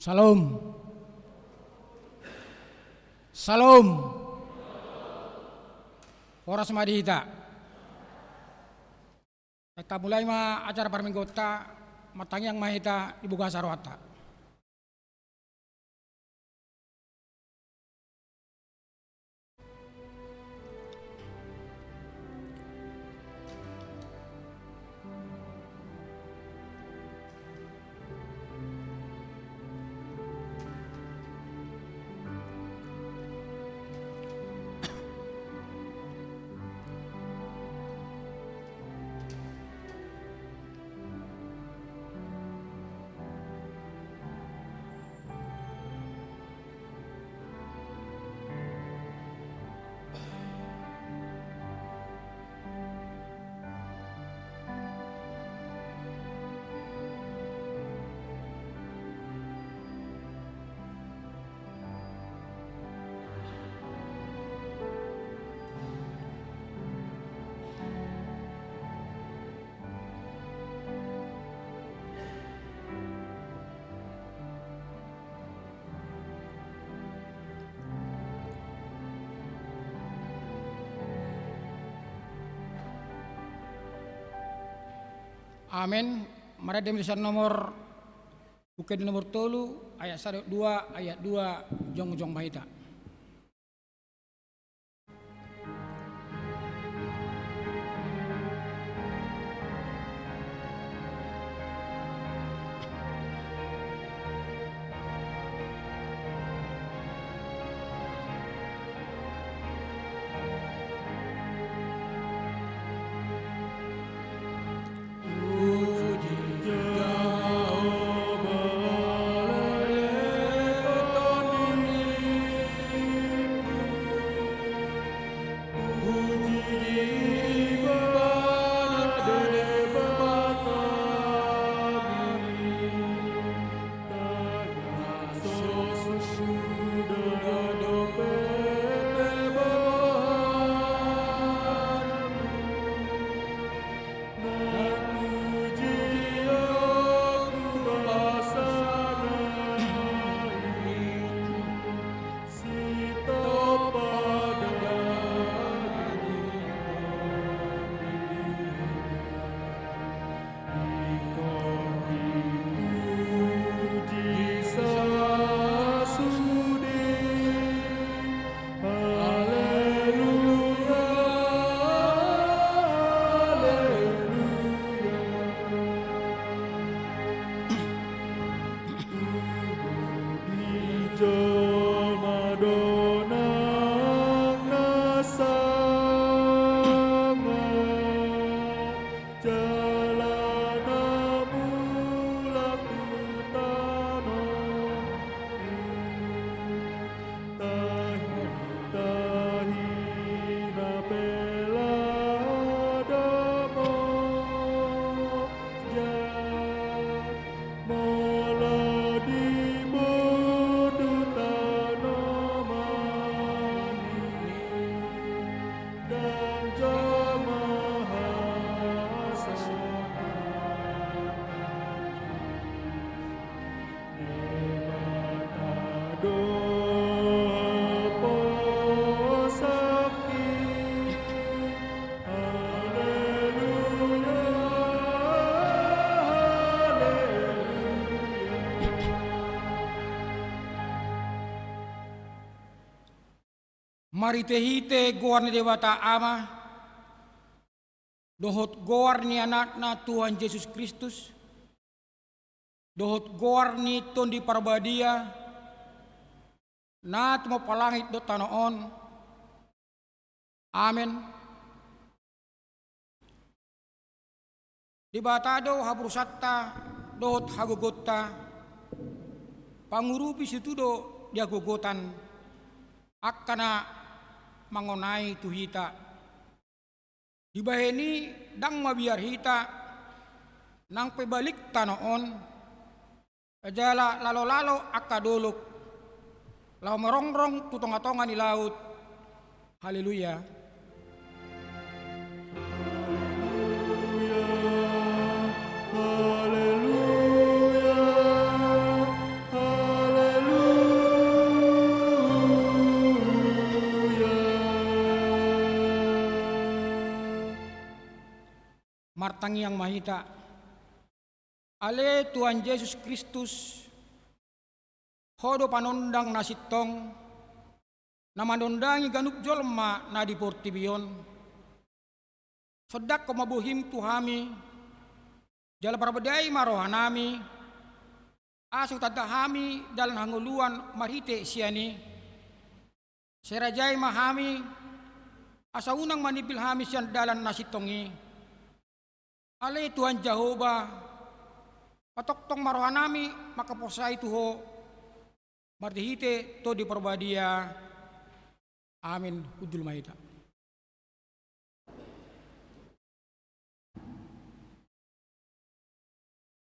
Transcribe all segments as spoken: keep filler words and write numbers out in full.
Syalom. Syalom. Horas ma di hita. Tammulai ma acara parmingguonta, martangiang ma hita, di bagasan rohanta. Amen. Marende ma di sian nomor, buku Ende nomor tolu, ayat sada, dua, ayat dua, jongjong ma hita. Marhitehite goar ni Debata Ama, dohot goar ni Anakna Tuhan Jesus Kristus, dohot goar ni Tondi Parbadia, na tumompa langit dohot tano on. Amen. Debata do haporusanta dohot hagogoonta, pangurupi situtu do di hagogotan angka na mangonai tu hita. Dibahen i ndang mabiar hita, nang pe balik tano on, jala lalolalo angka dolok, laho marongrong tu tongatonga ni laut. Haleluya. Haleluya. Haleluya. Martangiang ma hita. Ale Tuhan Jesus Kristus, Ho do panondang na sintong, na manondangi ganup jolma na di portibi on. Sondanghon ma bohim tu hami, jala parbadiai ma rohanami, asa hutanda hami dalan hangoluan marhite sian i. Sai rajai ma hami, asa unang manimbil hami sian dalan na sintong i. Ale Tuhan Jahowa, patongtong ma rohanami manghaporseai tu Ho, marhitehite Tondi Parbadia. Amin. Hundul ma hita.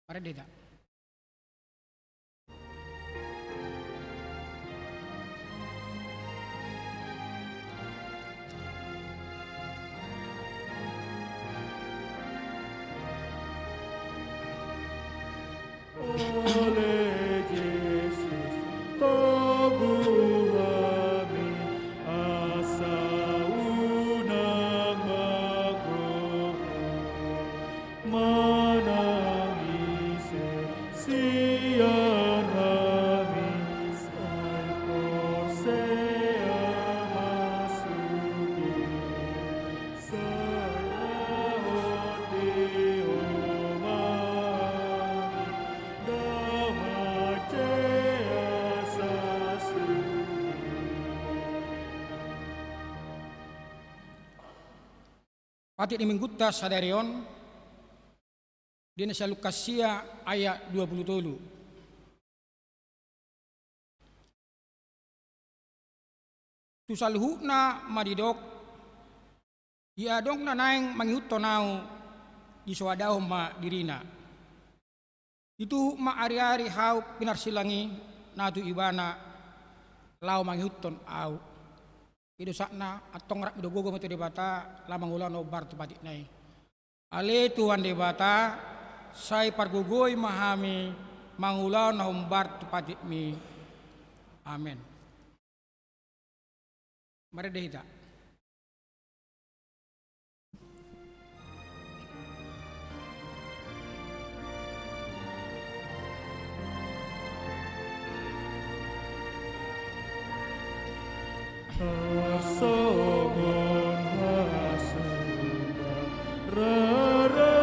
Marende hita. Ale Jesus, togu hami, asa unang mangogo, manang ise sian hami, sai porsea ma sude. Patik ni Minggunta sadari on, di na sian Lukas sia ayat dua pulu tolu. Tu saluhutna ma didok, ia adong na naeng mangihuthon ahu, disoadahon ma dirina. Dituhuk ma ariari hau pinarsilang i na tu ibana laho mangihuthon ahu. I do sahatna, antong rap ma i do gogo ma tu Debata laho mangulahon na hombar tu patikna i. Ale Tuhan Debata, sai pargogoi ma hami mangulahon na hombar tu patikmi. Amen. Marende hita. Songon hasuhuton rara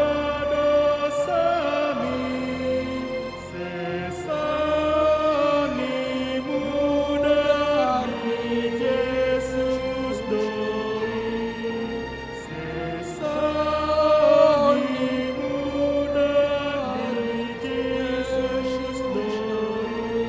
dosami, sesa ni muda ni Jesus do i, sesa ni muda ni Jesus do i.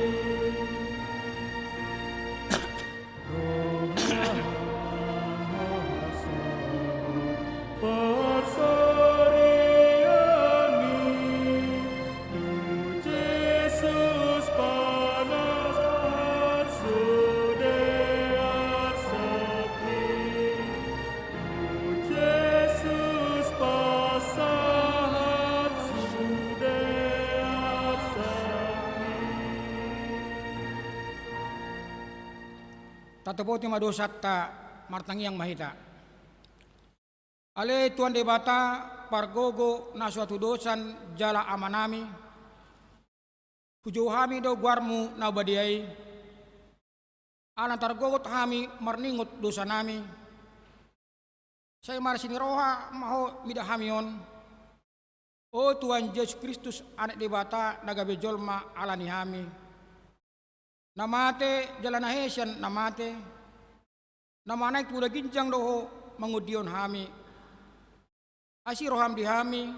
Tatopoti ma dosanta, martangiang ma hita. Ale Tuhan Debata, pargogo na so hatudosan jala Amanami, hujou hami do goarmu na badia i, ala targogot hami marningot dosanami, sai marasi ni roha ma Ho mida hami on. O Tuhan Jesus Kristus, Anak Debata na gabe jolma ala ni hami, na mate jala na hehe sian na mate, na manaek tu ula ginjang do Ho mangondihon hami. Asi roham di hami,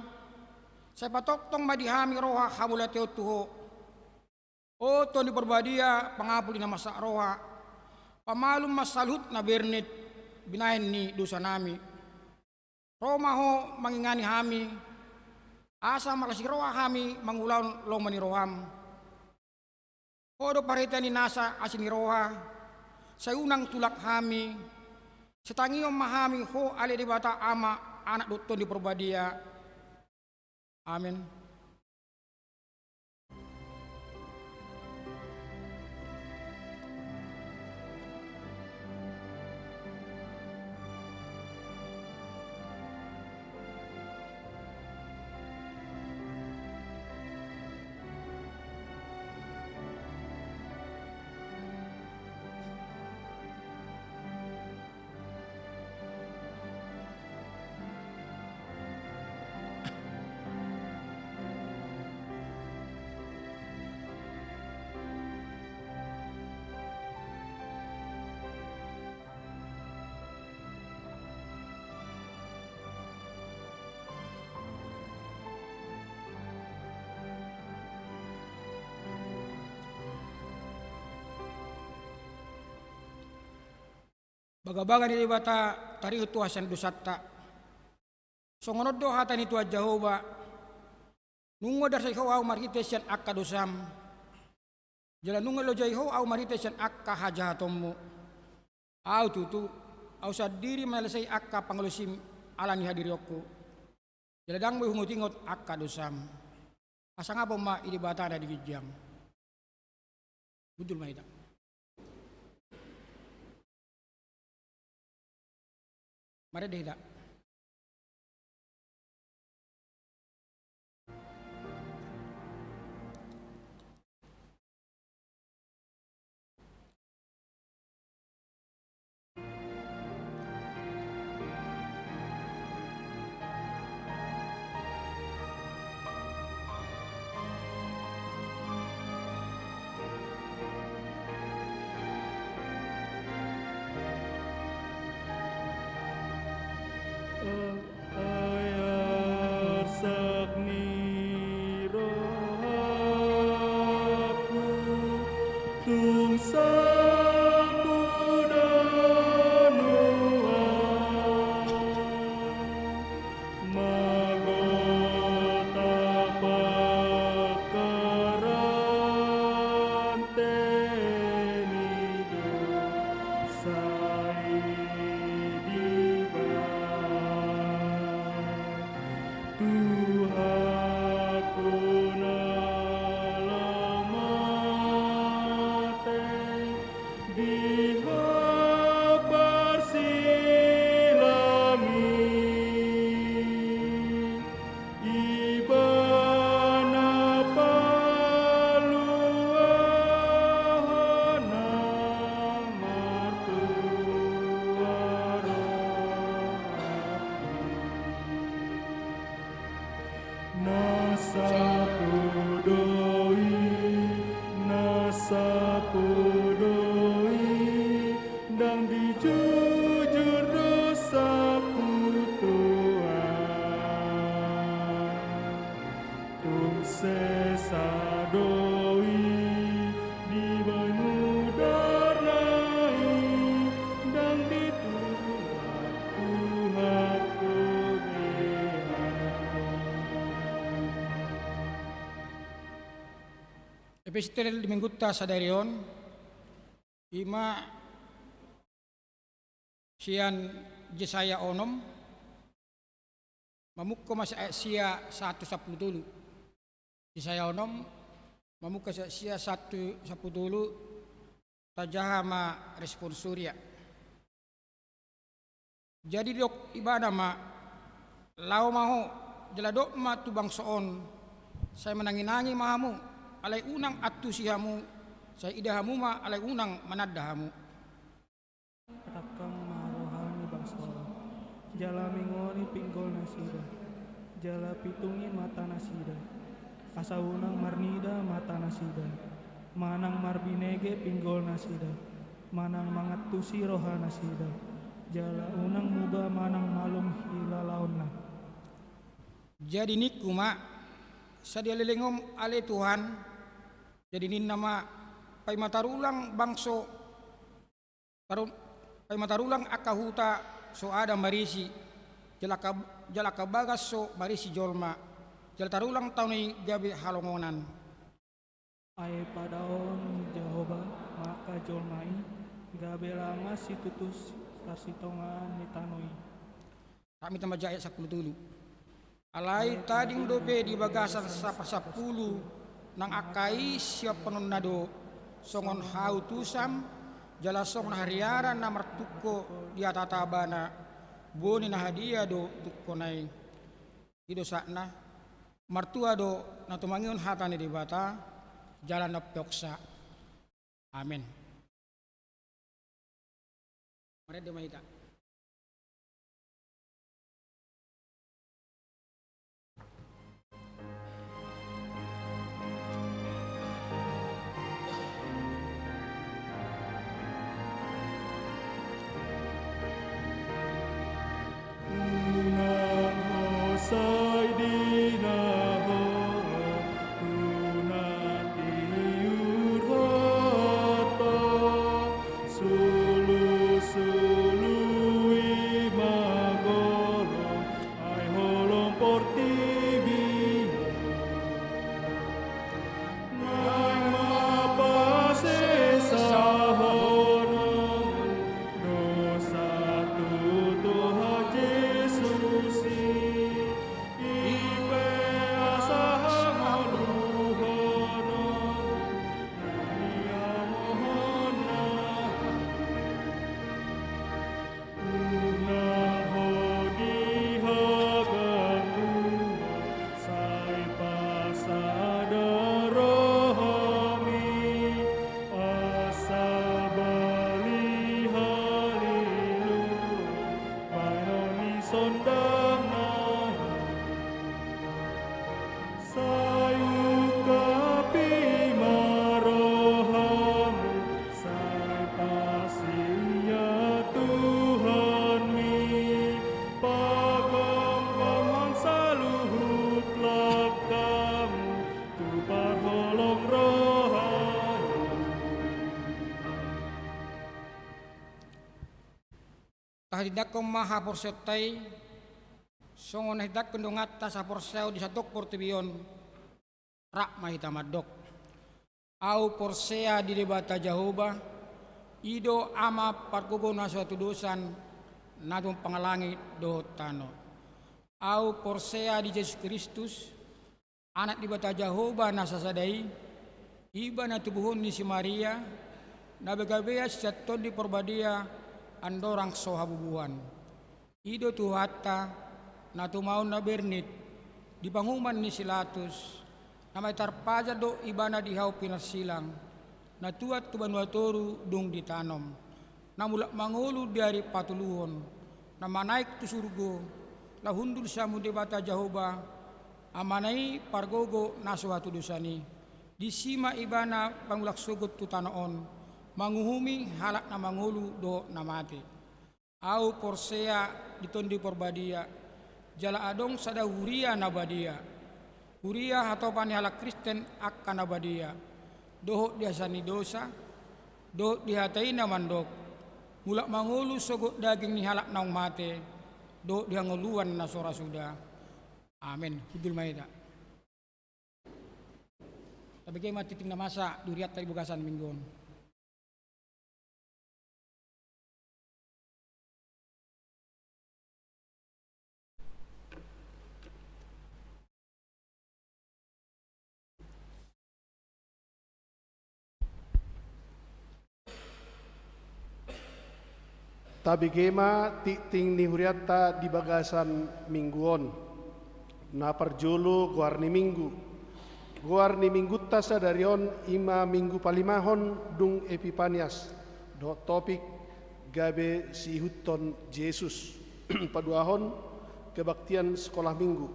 sai patongtong ma di hami roha hamauliateon tu Ho. O Tondi Parbadia, pangapul ni na marsak roha, pamalum ma saluhut na bernit binahen ni dosanami. Ro ma Ho mangingani hami, asa marasi roha hami mangulahon lomo ni roham. Ho do parhitean ni nasa asi ni roha, sai unang tulak hami, sai tangihon ma hami Ho ale Debata Ama, Anak dohot Tondi Parbadia. Amen. Bagabaga ni Debata taringot tu hasesaan dosanta. Songon on do hata ni Tuhan Jahowa: Nunga darsai Ho ahu marhite sian angka dosam, jala nunga dilojai Ho ahu marhite sian angka hajahatonmu. Ahu tutu, ahu sandiri manalsai angka pangalaosim ala ni hadirionku. Jala ndang boi huingotingot angka dosam. Hasangapon ma i Debata na di ginjang. Hundul ma hita. Marende hita. Ai arsak ni rohangku, tung sampudon nuaeng, magodang pangkaran te ni dosa i dibahen. Tuhanku na lamate di Ho parsilang i, Ibana paluahon na martua rohangku. Na sampudon i, na sampudon i, ndang dijujur dosangku, Tuhan. Tung sesa do i di banua dorna i, ndang ditulak Tuhanku be ahu. Epistel di minggunta sadari on, i ma sian Jesaya onom, mamungka ma sian ayat sia sahat tu sampulu tolu. Jesaya onom, mamungka sian ayat sia sahat tu sampulu tolu, tajaha ma responsoria. Jadi didok ibana ma: Laho ma ho, jala dok ma tu bangso on, sai mananginangi ma hamu, alai unang antusi hamu, sai ida hamu ma, alai unang mananda hamu. Rangkang ma roha ni bangso on, jala mingoni pinggol nasida, jala pitungi mata nasida, asa unang marnida mata nasida, manang marbinege pinggol nasida, manang mangantusi roha nasida, jala unang muba manang malum hilalaonna. Jadi ningku ma: Sadia leleng on ale Tuhan? Jadi ninna ma: Paima tarulang bangso, taru-, paima tarulang angka huta so ada marisi, jala angka, jala angka bagas so marisi jolma, jala tarulang tano i gabe halongonan. Ai padaon ni Jahowa ma angka jolma i, gabe langa situtus tarsitongaan ni tano i. Rap ma hita manjak ayat sampulu tolu. Alai tading dope di bagasan saparsampulu nang angka i siamponna do, songon hautusan, jala songon hariaran na martungko di hata-hata bana, boni na hadia do tungkona i. I do sahatna. Martua do na tumangihon hata ni Debata, jala na umpeopsa. Amen. Marende ma hita. Unang ho sai dinaholong, unang tiur ho tong, sulu-sulu Sai ungkap i ma rohamu, sai pasia Tuhanmi, pagonggomhon saluhut langkamu, tu parholong roha i. Tahatindangkon ma haporseaonta i, songon na hinatindangkon donganta saporseaon di sandok portibi on, rap ma hita mandok. Ahu porsea di Debata Jahowa, i do Ama pargogo na so hatudosan, na tumompa langit dohot tano. Ahu porsea di Jesus Kristus, Anak ni Debata Jahowa na sasada i, ibana tubuhon ni si Maria, na gabegabean sian Tondi Porbadia, andorang so habubuhan. I do Tuhanta, na tumaon na bernit, di panguhuman ni si Latus, na marhite tarpajal do ibana di hau pinarsilang, na tuat tu banua toru dung ditanom, na mulak mangolu di ari patoluhon, na manaek tu surgo, laho hundul sian hamu Debata Jahowa, Amana i pargogo na so hatudosan i. Disi ma ibana pangulak sogot tu tano on, manguhumi halak na mangolu dohot na mate. Ahu porsea di Tondi Porbadia, jala adong sada huria na badia. Huria hatopan ni halak Kristen angka na badia, dohot di hasesaan ni dosa, dohot di hata i na mandok, mulak mangolu sogot daging ni halak naung mate, dohot di hangoluan na so ra suda. Amen. Hundul ma hita. Tabege ma tingting na masa di hurianta di bagasan minggu on. Tabege ma tingting ni hurianta di bagasan minggu on. Na parjolo goar ni minggu. Goar ni minggunta sadari on i ma minggu palimahon dung Epipanias, dohot topik gabe siihuthon Jesus. Paduahon, kebaktian sekolah minggu.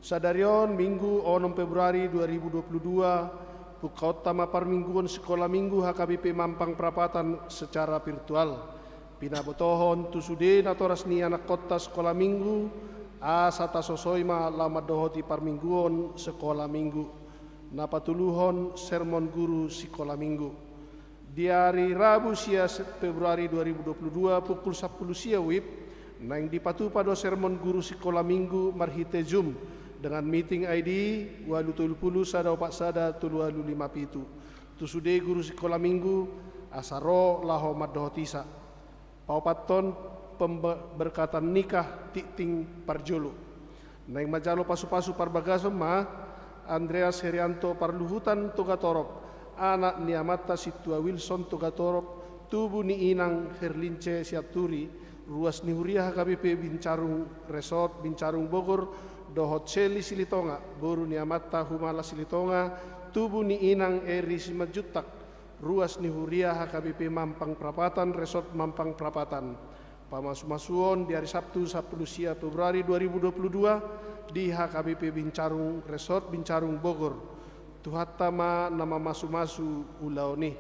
Sadari on Minggu onom Februari dua ribu dua puluh dua, pungkaonta ma parmingguon sikola minggu H K B P Mampang Prapatan secara virtual. Pinabotohon tu sude natoras ni anakkonta sikola minggu, asa tasosoi ma laho mandohoti parmingguon sikola minggu. Na patoluhon sermon guru sikola minggu. Di ari Rabu sia se-, Februari dua ribu dua puluh dua pukul sampulu sia WIB, naeng dipatupa do sermon guru sikola minggu marhite Zoom dengan meeting I D ualu tolu pulu sada opat sada tolu ualu lima pitu. Tu sude guru sikola minggu, asa ro laho mandohotisa. Paopathon pembe-, berkatan nikah tingting parjolo. Naeng manjalo pasupasu parbagason ma Andreas Herianto Parluhutan Togatorop, anak ni amanta Sintua Wilson Togatorop, tubu ni inang Herlince Sianturi, ruas ni huria H K B P Bincarung Resort Bincarung Bogor, dohot Seli Silitonga, boru ni amanta Humala Silitonga, tubu ni inang Eri Simanjuntak, ruas ni huria H K B P Mampang Prapatan Resort Mampang Prapatan. Pamasumasuon di ari Sabtu sampulu sia Februari dua ribu dua puluh dua di H K B P Bincarung Resort Bincarung Bogor. Tuhanta ma na mamasumasu ulaon i.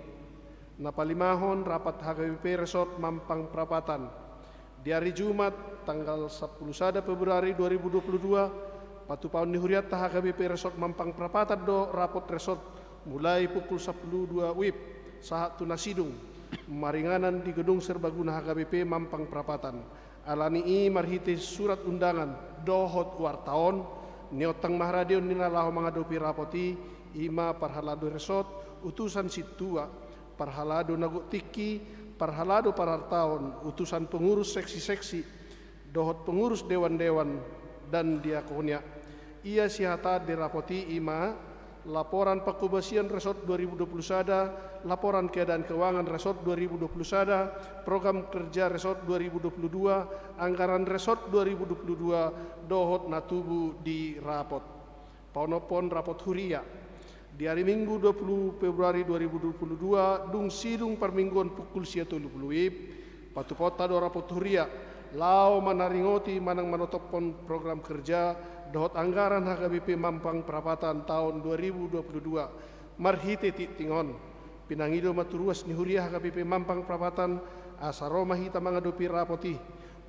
Na palimahon rapat H K B P Resort Mampang Prapatan. Di ari Jumat, tanggal sampulu sada Februari dua ribu dua puluh dua, patupaon ni hurianta H K B P Resort Mampang Prapatan do rapot resort mulai pukul sampulu dua WIB sahat tu na sidung, maringanan di Gedung Serbaguna H K B P Mampang Prapatan. Alani i marhite surat undangan dohot warta on, niontang ma haradeon ni na laho mangadopi rapot i, i ma parhalado resort, utusan sintua, parhalado na gok tingki, parhalado parartaon, utusan pengurus seksi-seksi, dohot pengurus dewan-dewan dan diakonia. Ia sihataan di rapot i i ma, laporan pangkobasian resort dua ribu dua puluh sada, laporan keadaan keuangan resort dua ribu dua puluh sada, program kerja resort dua ribu dua puluh dua, anggaran resort dua ribu dua puluh dua, dohot na tubu di rapot. Paonomhon rapot huria. Di ari Minggu dua pulu Februari dua ribu dua pulu dua, dung sidung parmingguon pukul sia tolu pulu WIB, patupaonta do rapot huria. Laho manaringoti manang manotophon program kerja dohot anggaran H K B P Mampang Prapatan taon dua ribu dua puluh dua marhite tingting on. Pinangido ma tu ruas ni huria H K B P Mampang Prapatan asa ro ma hita mangadopi rapot i.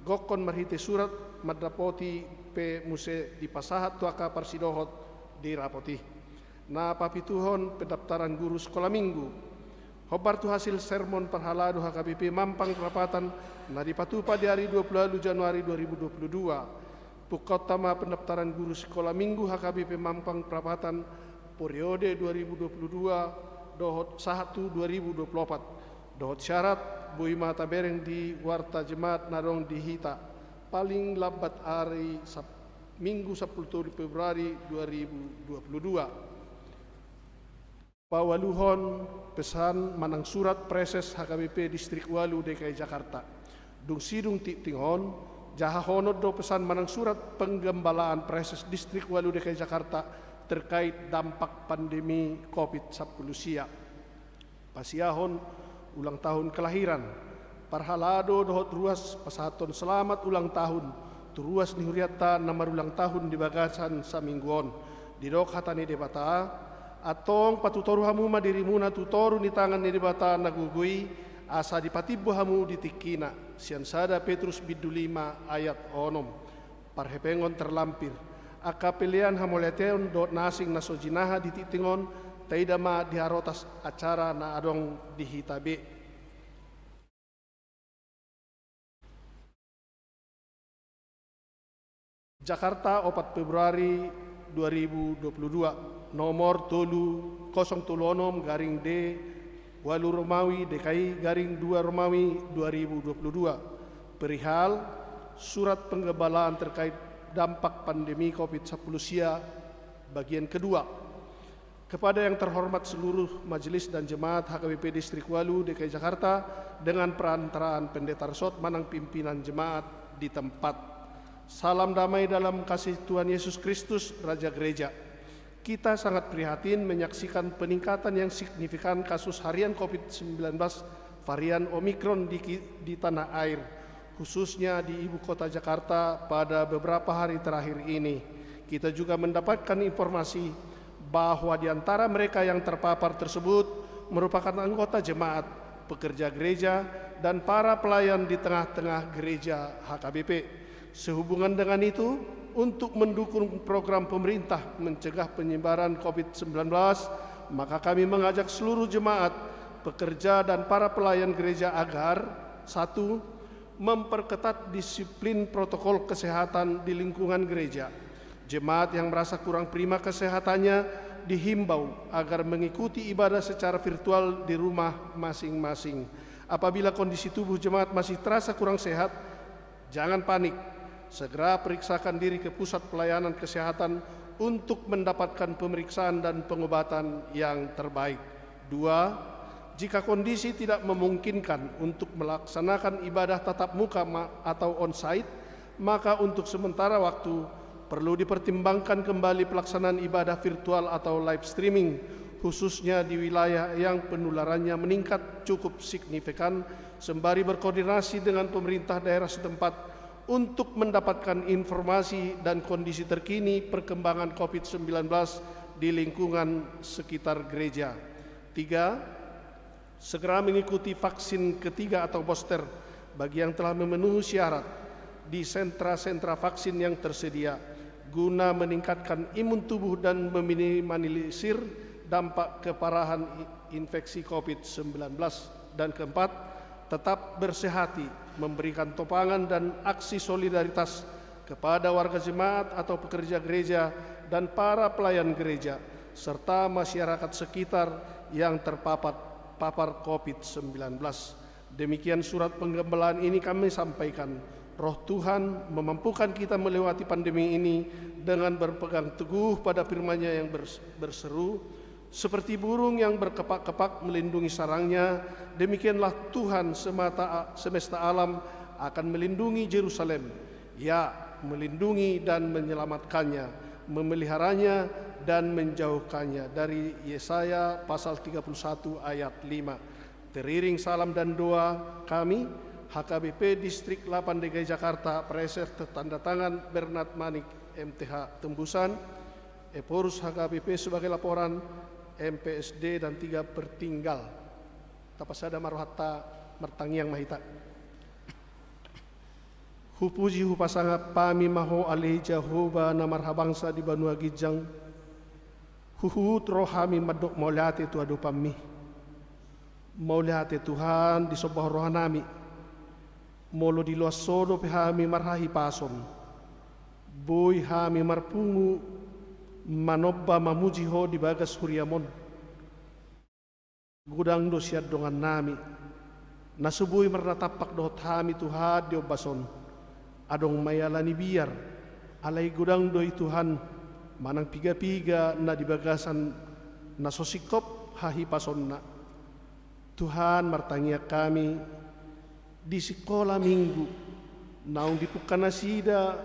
Gokhon marhite surat mandapoti pe muse dipasahat tu angka parsidohot di rapot i. Na papituhon, pendaftaran guru sekolah minggu. Hombar tu hasil sermon parhalado H K B P Mampang Prapatan na dipatupa di ari dua puluh ualu Januari dua ribu dua puluh dua. Pungkaonta ma pendaftaran guru sekolah minggu H K B P Mampang Prapatan periode dua ribu dua puluh dua dohot sahat tu dua ribu dua puluh opat. Dohot syarat boi ma tabereng di warta jemaat na adong di hita, paling lambat ari Sab-, Minggu sampulu tolu Februari dua ribu dua puluh dua. Paualuhon, pesan manang surat Praeses H K B P Distrik Ualu D K I Jakarta. Dung sidung tingting on, jahahonon do pesan manang surat penggembalaan Praeses Distrik Ualu D K I Jakarta terkait dampak pandemi covid sampulu sia. Pasiahon ulang tahun kelahiran. Parhalado dohot ruas pasahathon selamat ulang tahun tu ruas ni hurianta na marulang tahun di bagasan saminggu on. Didok hata ni Debata, antong patutoru hamu ma dirimuna tu toru ni tangan ni Debata na gogo i, asa dipatimbo hamu di tingkina, sian sada Petrus bindu lima ayat onom. Parhepengon terlampir, angka pelean hamauliateon dohot na asing na so jinaha di tingting on, taida ma di harotas acara na adong di hita be. Jakarta, opat Februari dua ribu dua puluh dua, nomor tolu kosong tolu onom garing D ualu Romawi D K I garing dua Romawi dua ribu dua puluh dua. Perihal surat penggembalaan terkait dampak pandemi covid sampulu sia, bagian kedua. Kepada yang terhormat seluruh majelis dan jemaat H K B P Distrik Ualu D K I Jakarta dengan perantaraan pendeta resort manang pimpinan jemaat di tempat. Salam damai dalam kasih Tuhan Yesus Kristus, Raja Gereja. Kita sangat prihatin menyaksikan peningkatan yang signifikan kasus harian covid sembilan belas varian Omicron di ki-, di tanah air, khususnya di ibu kota Jakarta pada beberapa hari terakhir ini. Kita juga mendapatkan informasi bahwa di antara mereka yang terpapar tersebut merupakan anggota jemaat, pekerja gereja, dan para pelayan di tengah-tengah gereja H K B P. Sehubungan dengan itu, untuk mendukung program pemerintah mencegah penyebaran covid sembilan belas, maka kami mengajak seluruh jemaat, pekerja, dan para pelayan gereja agar, satu, memperketat disiplin protokol kesehatan di lingkungan gereja. Jemaat yang merasa kurang prima kesehatannya dihimbau agar mengikuti ibadah secara virtual di rumah masing-masing. Apabila kondisi tubuh jemaat masih terasa kurang sehat, jangan panik. Segera periksakan diri ke pusat pelayanan kesehatan untuk mendapatkan pemeriksaan dan pengobatan yang terbaik. Dua, jika kondisi tidak memungkinkan untuk melaksanakan ibadah tatap muka ma-, atau onsite, maka untuk sementara waktu perlu dipertimbangkan kembali pelaksanaan ibadah virtual atau live streaming, khususnya di wilayah yang penularannya meningkat cukup signifikan, sembari berkoordinasi dengan pemerintah daerah setempat untuk mendapatkan informasi dan kondisi terkini perkembangan covid sembilan belas di lingkungan sekitar gereja. Tiga, segera mengikuti vaksin ketiga atau booster bagi yang telah memenuhi syarat di sentra-sentra vaksin yang tersedia guna meningkatkan imun tubuh dan meminimalisir dampak keparahan i-, infeksi covid sembilan belas. Dan keempat, tetap bersih hati, memberikan topangan dan aksi solidaritas kepada warga jemaat atau pekerja gereja dan para pelayan gereja, serta masyarakat sekitar yang terpapar, papar covid sembilan belas. Demikian surat penggembalaan ini kami sampaikan. Roh Tuhan memampukan kita melewati pandemi ini dengan berpegang teguh pada firman-Nya yang bers-, berseru, "Seperti burung yang berkepak-kepak melindungi sarangnya, demikianlah Tuhan semata, semesta alam akan melindungi Jerusalem. Ya, melindungi dan menyelamatkannya, memeliharanya dan menjauhkannya." Dari Yesaya pasal tiga puluh satu ayat lima. Teriring salam dan doa kami, H K B P Distrik lapan D K I Jakarta, Preser tertanda tangan Bernard Manik, M T H Tembusan, Ephorus H K B P sebagai laporan, M P S D dan tiga bertinggal. Tapasada ma rohanta, martangiang ma hita. Hupuji hupasangap hami ma Ho ale Jahowa na marhabangsa di banua ginjang, huhut ro hami mandok mauliate tu adopanMi. Mauliate Tuhan, disombahon rohanami. Molo di loas Ho dope hami marhahipason, boi hami marpungu manomba mamuji Ho di bagas huriaM on. Godang do sian dongannami na so boi marnatampak dohot hami Tuhan di ombas on. Adong ma i ala ni biar, alai godang do i Tuhan manang piga-piga na di bagasan na so singkop hahipasonna. Tuhan, martangiang hami di sikola Minggu naung dipungka nasida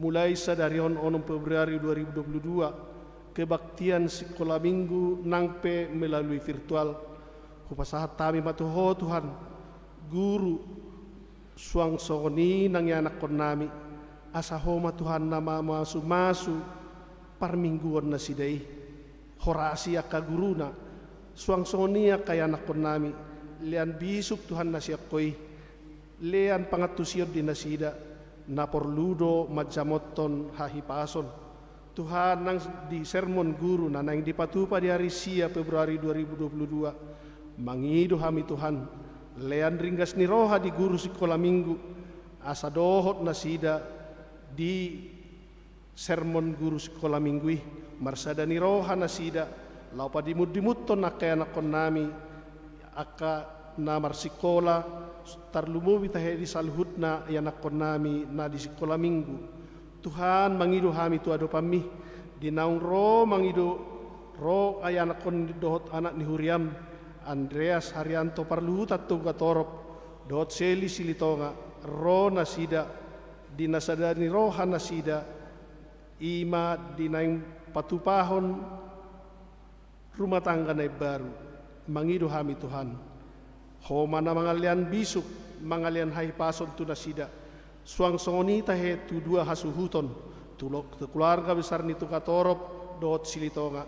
mulai sadari on, onom Februari dua ribu dua puluh dua, kebaktian sikola Minggu nang pe melalui virtual. Hupasahat hami ma tu Ho Tuhan, guru, suang songon i nang ianakkonnami, asa Ho ma Tuhan na mamasu-masu parmingguon nasida i. Horasi angka guruna, suang songon i angka ianakkonnami, lean bisuk Tuhan na sian Ho i, lean pangantusion di nasida, na porlu do manjamothon hahipason. Tuhan, nang di sermon guru na naeng dipatupa di ari sia Februari dua ribu dua puluh dua, mangido hami Tuhan, lean ringgas ni roha di guru sikola Minggu, asa dohot nasida di sermon guru sikola Minggu i, marsada ni roha nasida, laho padimundimunhon angka ianakkonnami, angka na marsikola, tarlumobi tahe di saluhutna ianakkonnami na di sikola Minggu. Tuhan, mangido hami tu adopanMi, di naung ro mangido, ro ianakkon dohot anak ni huriaM, Andreas Haryanto parluhutan Toga Torop, dohot Seli Silitonga, ro nasida, di na sada ni roha nasida, i ma di naeng patupahon rumah tangga na imbaru. Mangido hami Tuhan, Ho ma na mangalehon bisuk, mangalehon hahipason tu nasida, suang songon i tahe tu dua hasuhuton, tu lo-, tu keluarga besar ni Toga Torop dohot Silitonga.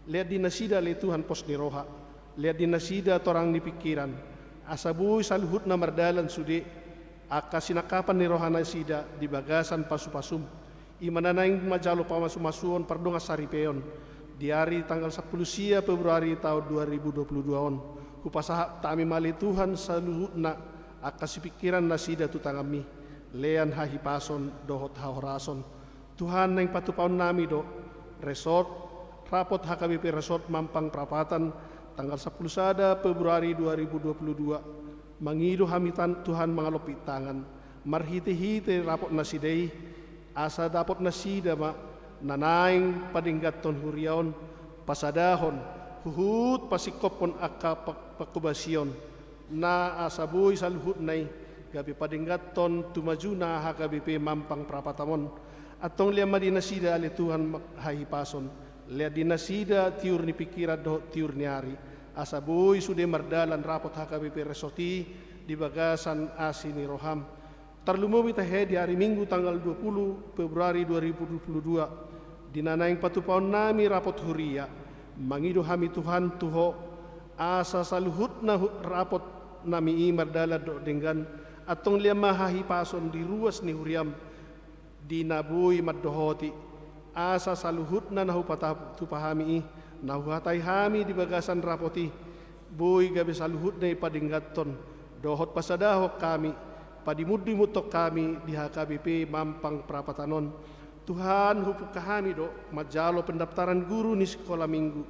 Lean di nasida ale Tuhan pos ni roha, lean di nasida torang ni pingkiran, asa boi saluhutna mardalan sude, angka sinangkapan ni roha nasida di bagasan pasu-pasuM. I ma na naeng manjalo pamasu-masuon pardongan saripeon di ari tanggal sampulu sia Februari taon dua ribu dua puluh dua on. Hupasahat hami ma ale Tuhan saluhutna angka sipingkiran nasida tu tanganMi, lean hahipason dohot hahorason. Tuhan, naeng patupaonnami do resort, rapot H K B P Resort Mampang Prapatan, tanggal sampulu sada Februari dua ribu dua puluh dua. Mangido hami tan-, Tuhan, mangalompit tangan marhite-hite rapot nasida i, asa dapot nasida ma na naeng padengganhon huria on, pasadahon, huhut pasingkophon angka pa-, pangkobasion, na asa boi saluhutna i gabe padengganhon tu majuna H K B P Mampang Prapatan on. Antong lean ma di nasida ale Tuhan ma-, hahipason, lean di nasida tiur ni pingkiran dohot tiur ni ari, asa boi sude mardalan rapot H K B P Resort i di bagasan asi ni rohaM. Tarlumobi tahe di ari Minggu tanggal dua pulu Februari dua ribu dua puluh dua, di na naeng patupaonnami rapot huria, mangido hami Tuhan tu Ho, asa saluhutna hu-, rapotnami i mardalan dohot denggan, antong lean ma hahipason di ruas ni huriaM, di na boi mandohoti, asa saluhutna na hupata-, tupa hami i, na huhatai hami di bagasan rapot i, boi gabe saluhutna i padengganhon, dohot pasadahon hami, padimundimunhon hami di H K B P Mampang Prapatan on. Tuhan, hupungka hami do manjalo pendaftaran guru ni sikola Minggu.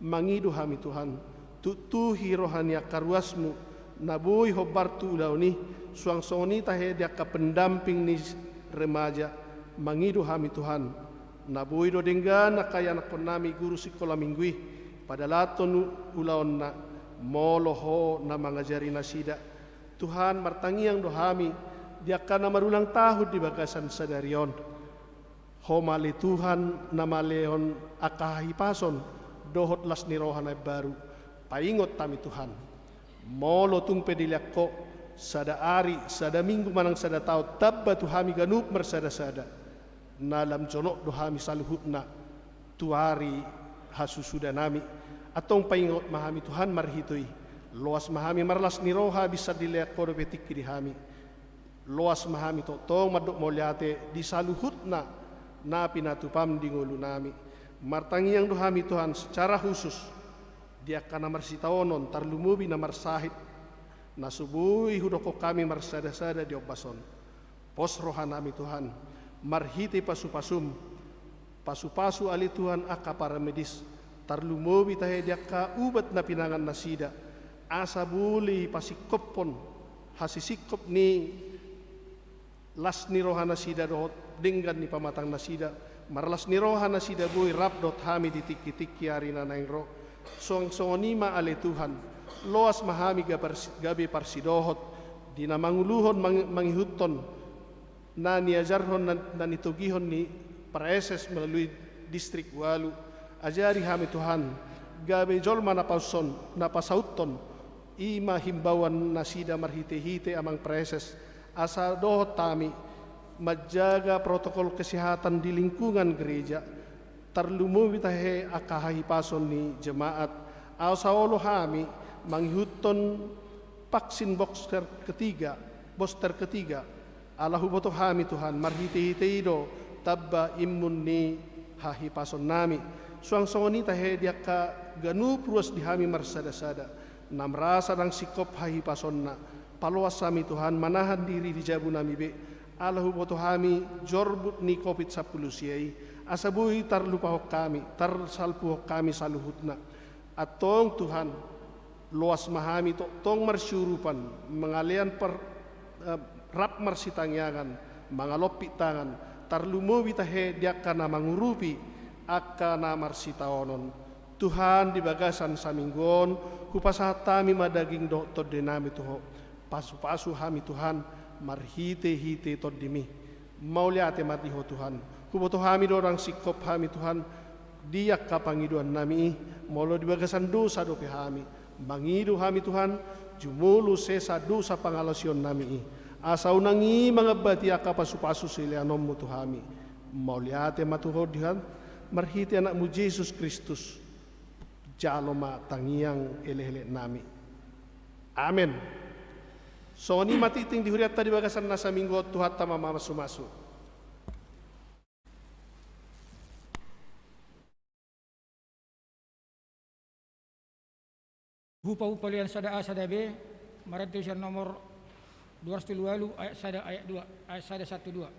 Mangido hami Tuhan, tuktuhi roha ni angka ruasMu, na boi hombar tu ulaon i, suang songon i tahe di angka pendamping ni remaja. Mangido hami Tuhan, na boi do denggan angka ianakkonnami guru sikola Minggu i, padalanhon u-, ulaonna, molo Ho na mangajari nasida. Tuhan, martangiang do hami di angka na marulang tahun di bagasan sadari on. Ho ma ale Tuhan na malehon angka hahipason dohot las ni roha na imbaru. Paingot hami Tuhan, molo tung pe dilehon Ho sada ari, sada minggu manang sada taon, tamba tu hami ganup marsada-sada. Na lam jonok do hami saluhutna tu ari hasusudanami. Antong paingot ma hami Tuhan marhite i. Loas ma hami marlas ni roha, bisa dilean Ho dope tingki di hami. Loas ma hami tongtong mandok mauliate di saluhutna na pinatupaM di ngolunami. Martangiang do hami Tuhan secara khusus di angka na marsitaonon, tarlumobi na marsahit, na so boi hudokkon hami marsada-sada di ombas on. Pos rohanami Tuhan, marhite pasu-pasuM, pasu-pasu ale Tuhan angka paramedis, tarlumobi tahe di angka ubat na pinangan nasida, asa boi pasingkophon hasisingkop ni las ni roha nasida dohot denggan ni pamatang nasida, marlas ni roha nasida boi rap dohot hami di tingki-tingki ari na naeng ro. Suang songon i ma ale Tuhan, loas ma hami gabe parsi-, gabe parsidohot di na manguluhon, mang-, mangihuthon na niajarhon, na, na nitogihon ni Praeses melalui Distrik Ualu. Ajari hami Tuhan, gabe jolma na paushon, na pasauthon, i ma himbauan nasida marhite-hite Amang Praeses, asa dohot hami manjaga protokol kesehatan di lingkungan gereja, tarlumobi tahe angka hahipason ni jemaat, asa olo hami mangihuthon vaksin booster ketiga, booster ketiga, ala huboto hami Tuhan, marhite-hite i do tamba imun ni hahipasonnami. Suang songon i tahe di angka ganup ruas di hami marsada-sada, na merasa ndang singkop hahipasonna, paloas hami Tuhan manahan diri di jabunami be, ala huboto hami jorbut ni covid sampulu sia i, asa boi tarlupahon hami, tarsalpuhon hami saluhutna. Antong Tuhan, loas ma hami tongtong marsiurupan, mangalean par-, eh, rap marsitangiangan, mangalompit tangan, tarlumobi tahe di angka na mangurupi angka na marsitaonon. Tuhan, di bagasan saminggu on, hupasahat hami ma daging dohot tondenami tu Ho. Pasu-pasu hami Tuhan, marhite-hite TondiMi. Mauliate ma di Ho Tuhan. Huboto hami do ndang singkop hami Tuhan, di angka pangidoannami i, molo di bagasan dosa dope hami. Mangido hami Tuhan, jumolo sesa dosa pangalaosionnami i. Asa unang i mangambati angka pasu-pasu sileanonMu tu hami. Mauliate ma tu Ho Tuhan, marhite AnakMu Jesus Kristus. Jalo ma tangiang elek-eleknami. Amen. Songon i ma tingting di hurianta di bagasan na saminggu on, Tuhanta ma mamasu-masu. Hupa-, Upalian sada A sada B, marende sian nomor dua ratus tolu walu, ayat sada, ayat dua, ayat sada satu dua.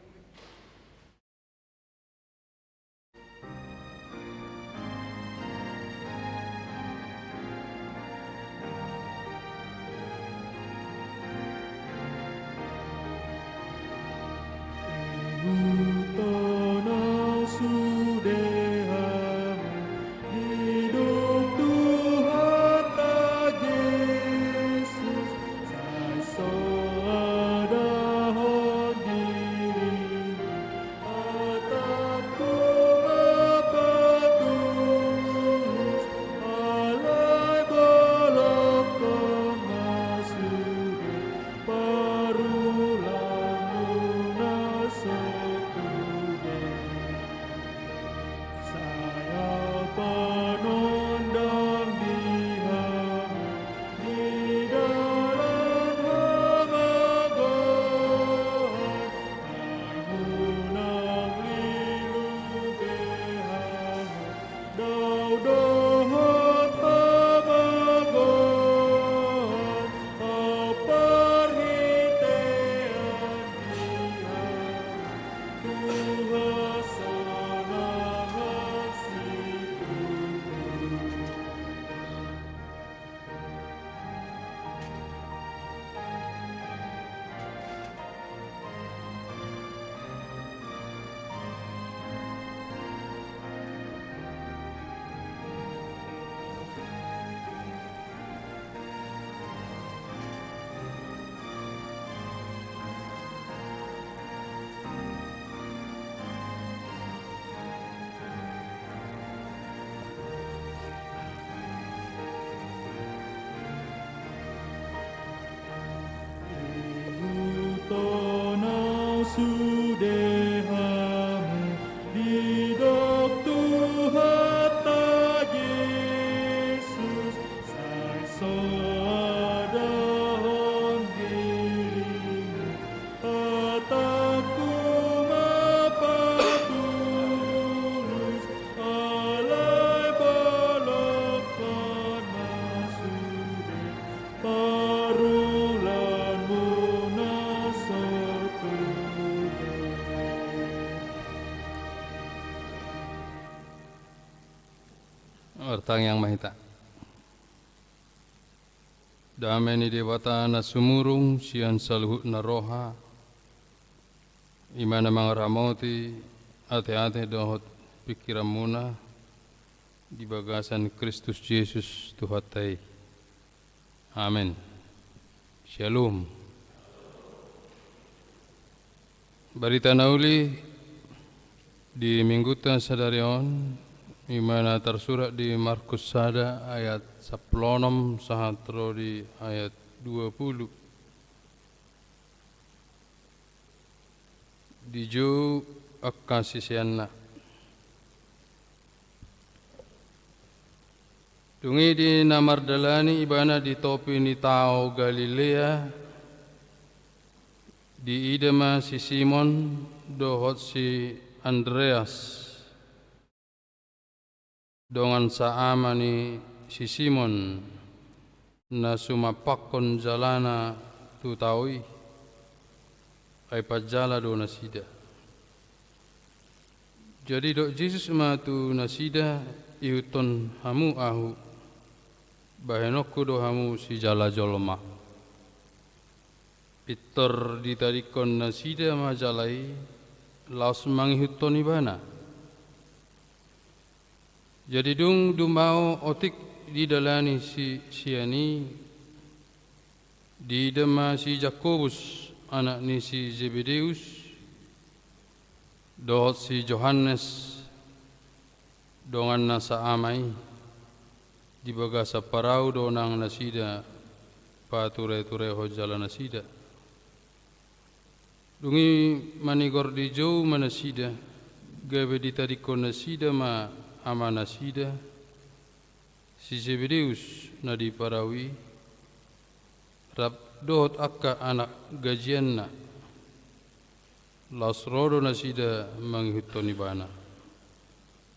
Martangiang ma hita. Dame ni Debata na sumurung sian saluhutna roha, i ma na mangaramoti ateate dohot pingkiranmuna di bagasan Kristus Jesus Tuhanta i. Amen. Syalom. Barita na uli di Mingguta sadari on, i ma na tarsurat di Markus sada ayat sampulu onom sahat ro di ayat dua pulu. Dijou angka siseanna. Dung i di na mardalani ibana di topi ni tao Galilea, diida ma si Simon dohot si Andreas, dongan saama ni si Simon, na sumampakkon jalana tu tao i, ai panjala do nasida. Jadi didok Jesus ma tu nasida, ihuthon hamu ahu, bahenonku do hamu sijala jolma. Pintor ditadingkon nasida ma jala i, laos mangihuthon ibana. Jadi dung dumao otik didalani si, sian i, diida ma si Jakobus, anak ni si Zebedeus, dohot si Johannes, donganna saama i, di bagasan parau do nang nasida patureturehon jala nasida. Dung i manigor dijou ma nasida, gabe ditadingkon nasida ma amanasida, si Zebedeus na di parau i, rap dohot angka anak gajianna. Laos ro do nasida mangihuthon ibana.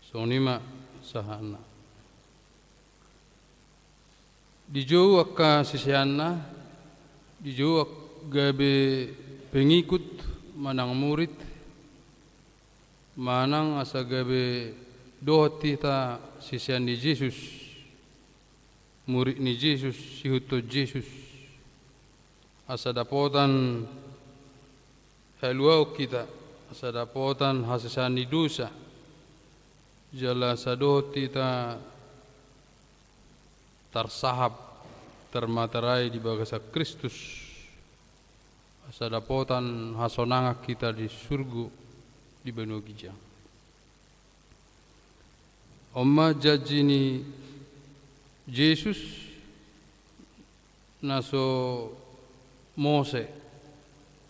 Songon i ma sahatna. Dijou angka siseanna, dijou ak-, gabe pengikut manang murid, manang asa gabe dohot hita sisean ni Jesus, murid ni Jesus, siihuthon Jesus. Asa dapotan haluaon hita, asa dapotan hasesaan ni dosa, jala asa dohot hita tarsahap, tarmaterai di bagasan Kristus, asa dapotan hasonangan hita di surgo, di banua ginjang. On ma janji ni Jesus na so mose,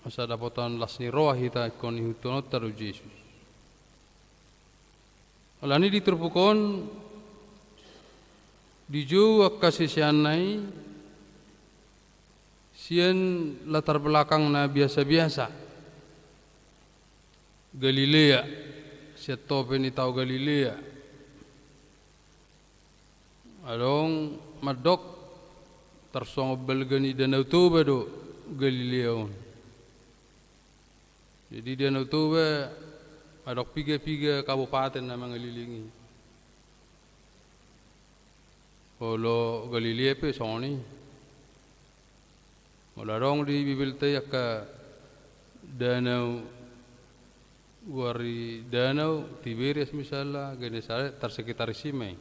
asa dapotan las ni roha hita ingkon ihuthononta do Jesus. Alani di turpuk on, dijou angka siseanna i sian latar belakang na biasa-biasa. Galilea, sian topi ni tao Galilea. Adong mandok tarsongon balga ni Danau Toba do Galilea on. Jadi Danau Toba adong piga-piga kabupaten na mangalilingi. Olo Galilea pe songon i. Molo adong di Bibelta i angka danau, goar ni danau Tiberias misalna, Genesaret, tarsekitaris i ma i.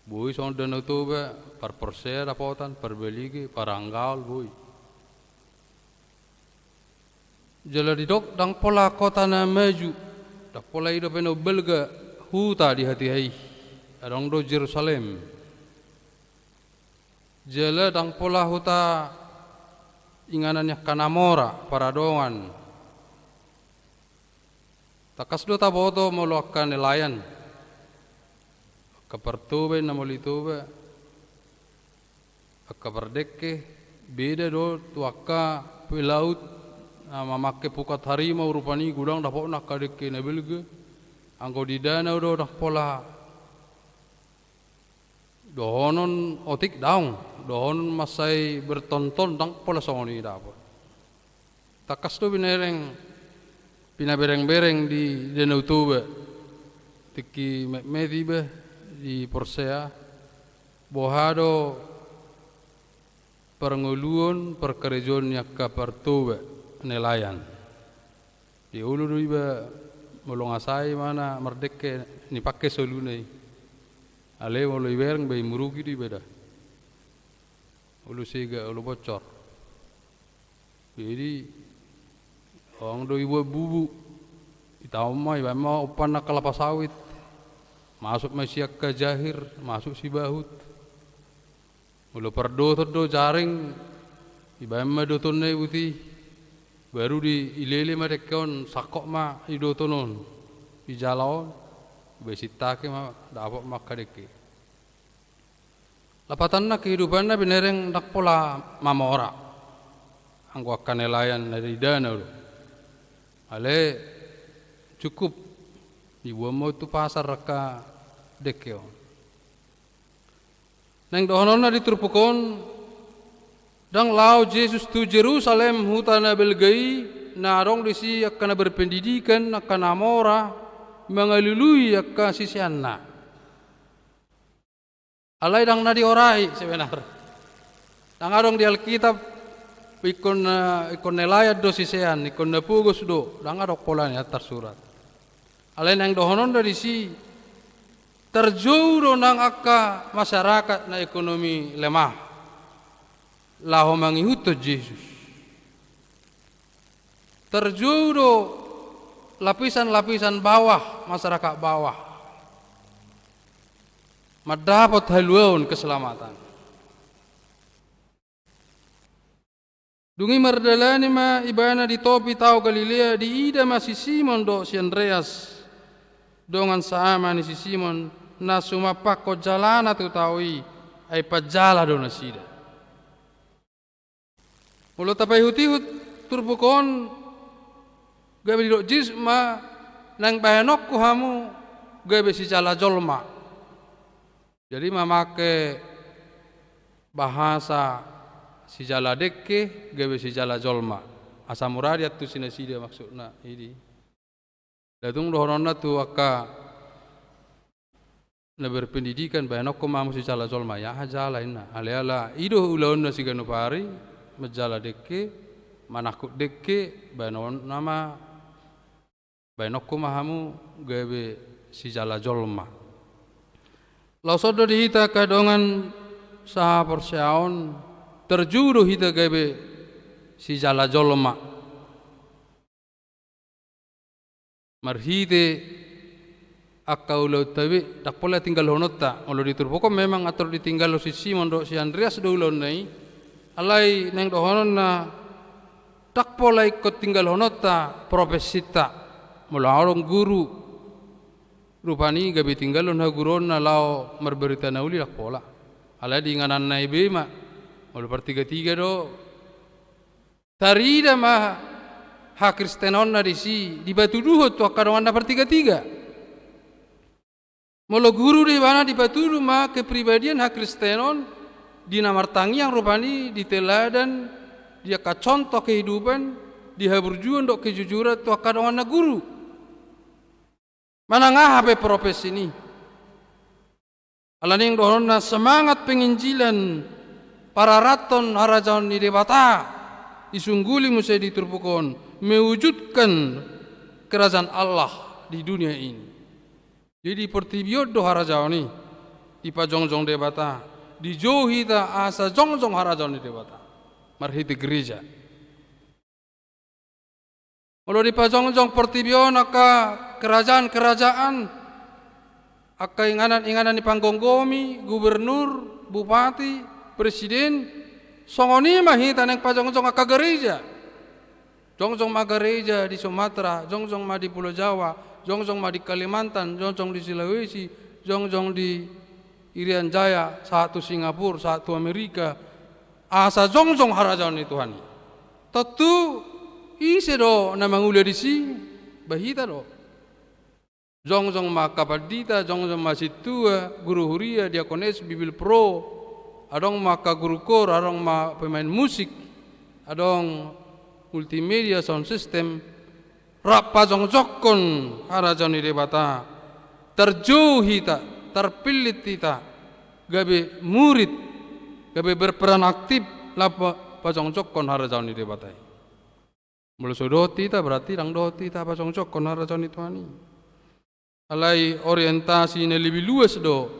Boi songon Danau Toba, parporsea dapotan, parbalige, paranggaol, boi. Jala didok ndang pola kota na maju, ndang pola i dope na umbalga huta di hatiha i, adong do Jerusalem. Jala ndang pola huta inganan ni angka na mora, paradongan. Tangkas do taboto molo angka nelayan, angka partoba i na molo i Toba, angka pardengke, beda do tu angka pelaut na mamangke pukat harimau, rupani godang dapotna angka dengke na balga. Anggo di danau do ndang pola dohonon otik, daong, dohonon mansai bertonton, ndang pola songon i dapot. Tangkas do binereng, pinabereng-bereng di Danau Toba. Tingki metmet iba, di porsea, boha do parngoluon parkarejoon ni angka partoba nelayan. Di ulu do iba molo nga sai ma na mardengke ni pangke soluna i. Alai molo ibereng ba i murugi do iba da. Ulu sega, ulu bocor. Jadi, ong do ibuat bubu. Itaon ma, ibaen ma umpan angka lapa sawit. Masuk ma si angka jahir, masuk si bahut. Molo pardoton do jaring, ibaen ma dotonna i buti. Baru di ilele ma dengke on, sangkot ma di doton on. Di jala on, ibaen sintake ma, dapot ma angka dengke. Lapatanna kehidupanna binereng ndang pola mamora. Anggo angka nelayan na di danau do. Alai cukup dibuat ma tu pasar angka dengke on. Naeng dohononna di turpuk on, ndang laho Jesus tu Jerusalem, huta na balga i, na adong disi angka na berpendidikan, angka na mora, mangalului angka siseanna. Alai ndang na diorai sebenarna. Ndang adong di Alkitab ingkon, eh, ingkon nelayan do sisean, ingkon na pogos do, ndang adong pola nian tarsurat. Alai naeng dohononna disi, tarjou do nang angka masyarakat na ekonomi lemah laho mangihuthon Jesus. Tarjou do lapisan-lapisan bawah, masyarakat bawah, mandapot haluaon, keselamatan. Dung i mardalani ma ibana di topi Tao Galilea, diida ma si Simon dohot si Andreas, dongan saama ni si Simon, na sumampakkon jalana tu tao i, ai panjala do nasida. Molo tapaihut-ihut turpuk on, gabe didok Jesus ma, naeng bahenonku hamu gabe sijala jolma. Jadi mamake bahasa sijala dengke gabe sijala jolma. Asa mura diantusi nasida maksudna, i do. Latung dohononna tu angka na berpendidikan, bahenonku ma hamu sijala jolma, i aha jala inna. Alai ala i do ulaonna siganup ari, manjala dengke, manangkup dengke, bahenonna ma, bahenonku ma hamu gabe sijala jolma. Laos on do di hita angka dongan sahaporseaon, tarjou do hita gabe sijala jolma. Marhite angka ulaonta be, ndang pola tinggalhononta. Molo di turpuk on memang atur ditinggalhon si Simon dohot si Andreas do ulaonna i. Alai naeng dohononna ndang pola ingkon tinggalhononta profesinta. Molo adong guru, rupani gabe tinggalhon haguruonna laho marbarita na uli, ndang pola. Alai di ingananna i be ma. Molo partiga-tiga do, tarida ma hakristenonna disi, dipatuduhon tu angka donganna partiga-tiga. Molo guru do ibana, dipatudu ma kepribadian hakristenon di na martangiang rupani, di teladan, di angka contoh kehidupan, di haburjuon dohot kejujuran tu angka donganna guru. Manang aha pe profesina i. Alani i dohononna semangat penginjilan, pararathon harajaon ni Debata, disungguli muse di turpuk on, mewujudkan kerajaan Allah di dunia ini. Jadi di portibi on do harajaon i dipajongjong Debata, dijou hita asa jongjong harajaon ni Debata marhite gereja. Molo dipajongjong portibi on angka kerajaan-kerajaan, angka inganan-inganan ni panggomgomi, gubernur, bupati, presiden, songon i ma hita naeng pajongjong angka gereja. Jongjong ma gereja di Sumatera, jongjong ma di Pulo Jawa, jongjong ma di Kalimantan, jongjong di Sulawesi, jongjong di Irian Jaya, sahat tu Singapura, sahat tu Amerika, asa jongjong harajaon ni Tuhan i. Tontu ise do na mangula disi? Ba hita do. Jongjong ma angka pandita, jongjong ma sintua, guru huria, diakones, bibelvrouw, adong ma angka guru koor, adong ma pemain musik, adong multimedia, sound system, rap pajongjongkon harajaon ni Debata, tarjou hita tarpillit hita gabe murid, gabe berperan aktif laho pa-, pajongjongkon harajaon ni Debata i. Molo so dohot hita, berarti ndang dohot hita pajongjongkon harajaon ni Tuhan i. Alai orientasi na lebih luas do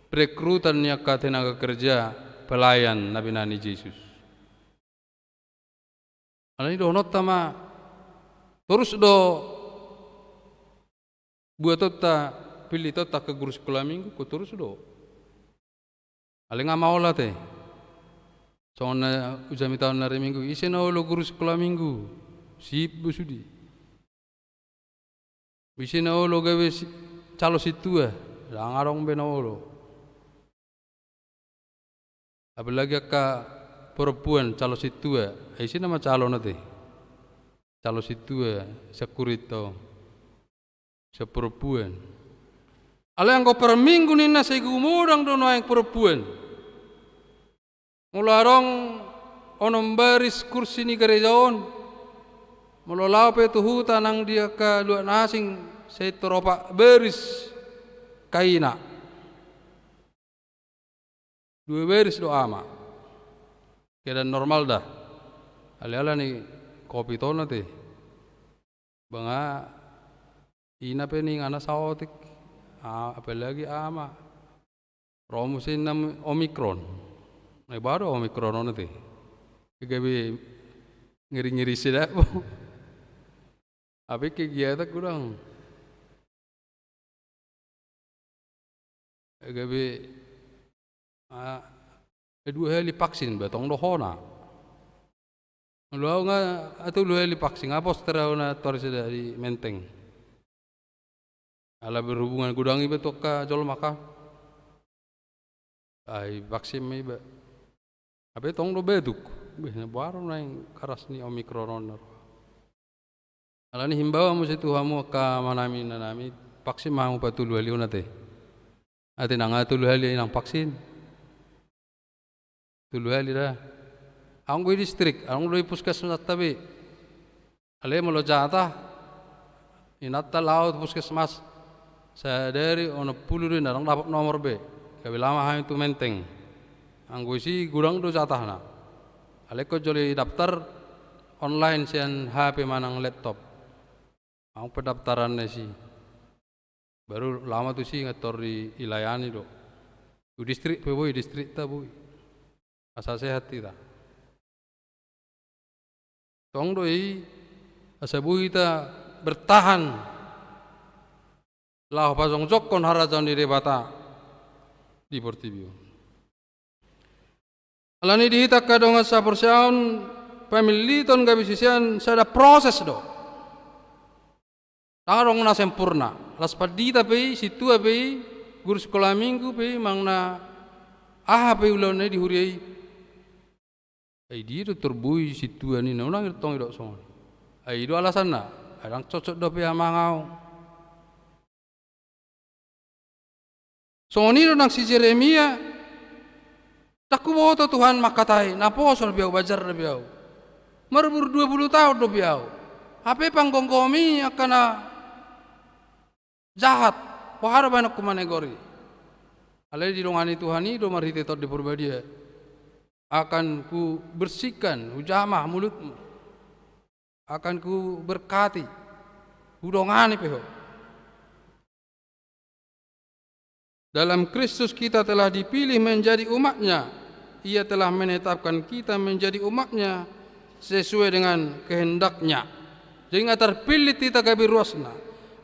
perekrutan ni angka tenaga kerja pelayan na binahen ni Jesus. Alani dohononta ma, torus do buatonta, pillitonta angka guru sikola minggu, ko torus do. Alai nga maol ate. Songon na hujamita on na ari Minggu, ise na olo guru sikola minggu? Sip do sude. Ise na olo gabe si-, calo sintua? Ndang adong be na olo. Apalagi angka perempuan calo sintua. Ai ise nama calona te? Calo sintua, sian huria on. Sian perempuan. Alai anggo per minggu ninna, sai gumodang do nuaeng perempuan. Molo adong onom baris kursi ni gareja on, molo laho pe tu huta nang di angka luat na asing, sai tor opat baris kaina. Dua baris do ama. Keadaan normal da. Alai alani covid on ate. Ba nga ina pe ningana saotik. A-, apalagi ama. Ro muse ninna Omikron. Ai ba do Omikron on ate. Gabe ngeri-ngeri sida. Hape kegiatan godang. Gabe, ah, dua hali vaksin ba tong do hona. Molo au nga, ah, tolu hali vaksin, nga poster au na tor sada di Menteng. Ala berhubungan godang iba tu angka jolma ka. Ai vaksin ma iba. Hape tong do batuk. Beh, na baru naeng karas ni Omikron on. Alani himbawan muse tu hamu angka amanami, inanami, vaksin ma hamu patolu hali on ate. Ate nang tolu hali nang vaksin. Tolu hali da. Anggo i distrik, anggo i puskesmas tabe. Alai molo jatah, inanta laho tu puskesmas. Sadari onom pulu do inna, ndang dapot nomor be. Gabe laho ma hami tu Menteng. Anggo isi godang do jatahna. Alai ingkon jolo daftar online sian H P manang laptop. Anggo pendaftaran na isi. Baru laho ma tusi nga tor dilayani do. Tu distrik pe boi, distrikta boi. Asa sehat hita. Tong do i, asa boi hita bertahan laho pajongjongkon harajaon ni Debata di portibi on. Alani di hita angka dongan saporseaon, pamilliton gabe sisean sada proses do. Ndang adong na sempurna. Las pandita pe i, sintua pe i, guru sikola minggu pe i, manang na aha pe i ulaonna i di huria i. Ai dia do tor boi sintua ninna, unang tong didok songon i. Ai i do alasanna, ai ndang cocok dope amang au. Songon i do nang si Jeremia, ndang huboto Tuhan mangkatai, naposo dope au, bajar dope au. Marumur dua pulu taon dope au. Hape panggomgomi angka na jahat, boha do baenonku manegor i. Alai didongani Tuhan i do marhite Tondi Porbadia. Akan kubersihkan, hujamah mulutmu. Akan kuberkati, hudongani pe ho. Dalam Kristus kita telah dipilih menjadi umat-Nya. Ia telah menetapkan kita menjadi umat-Nya sesuai dengan kehendak-Nya. Jadi nga tarpillit hita gabe ruasna.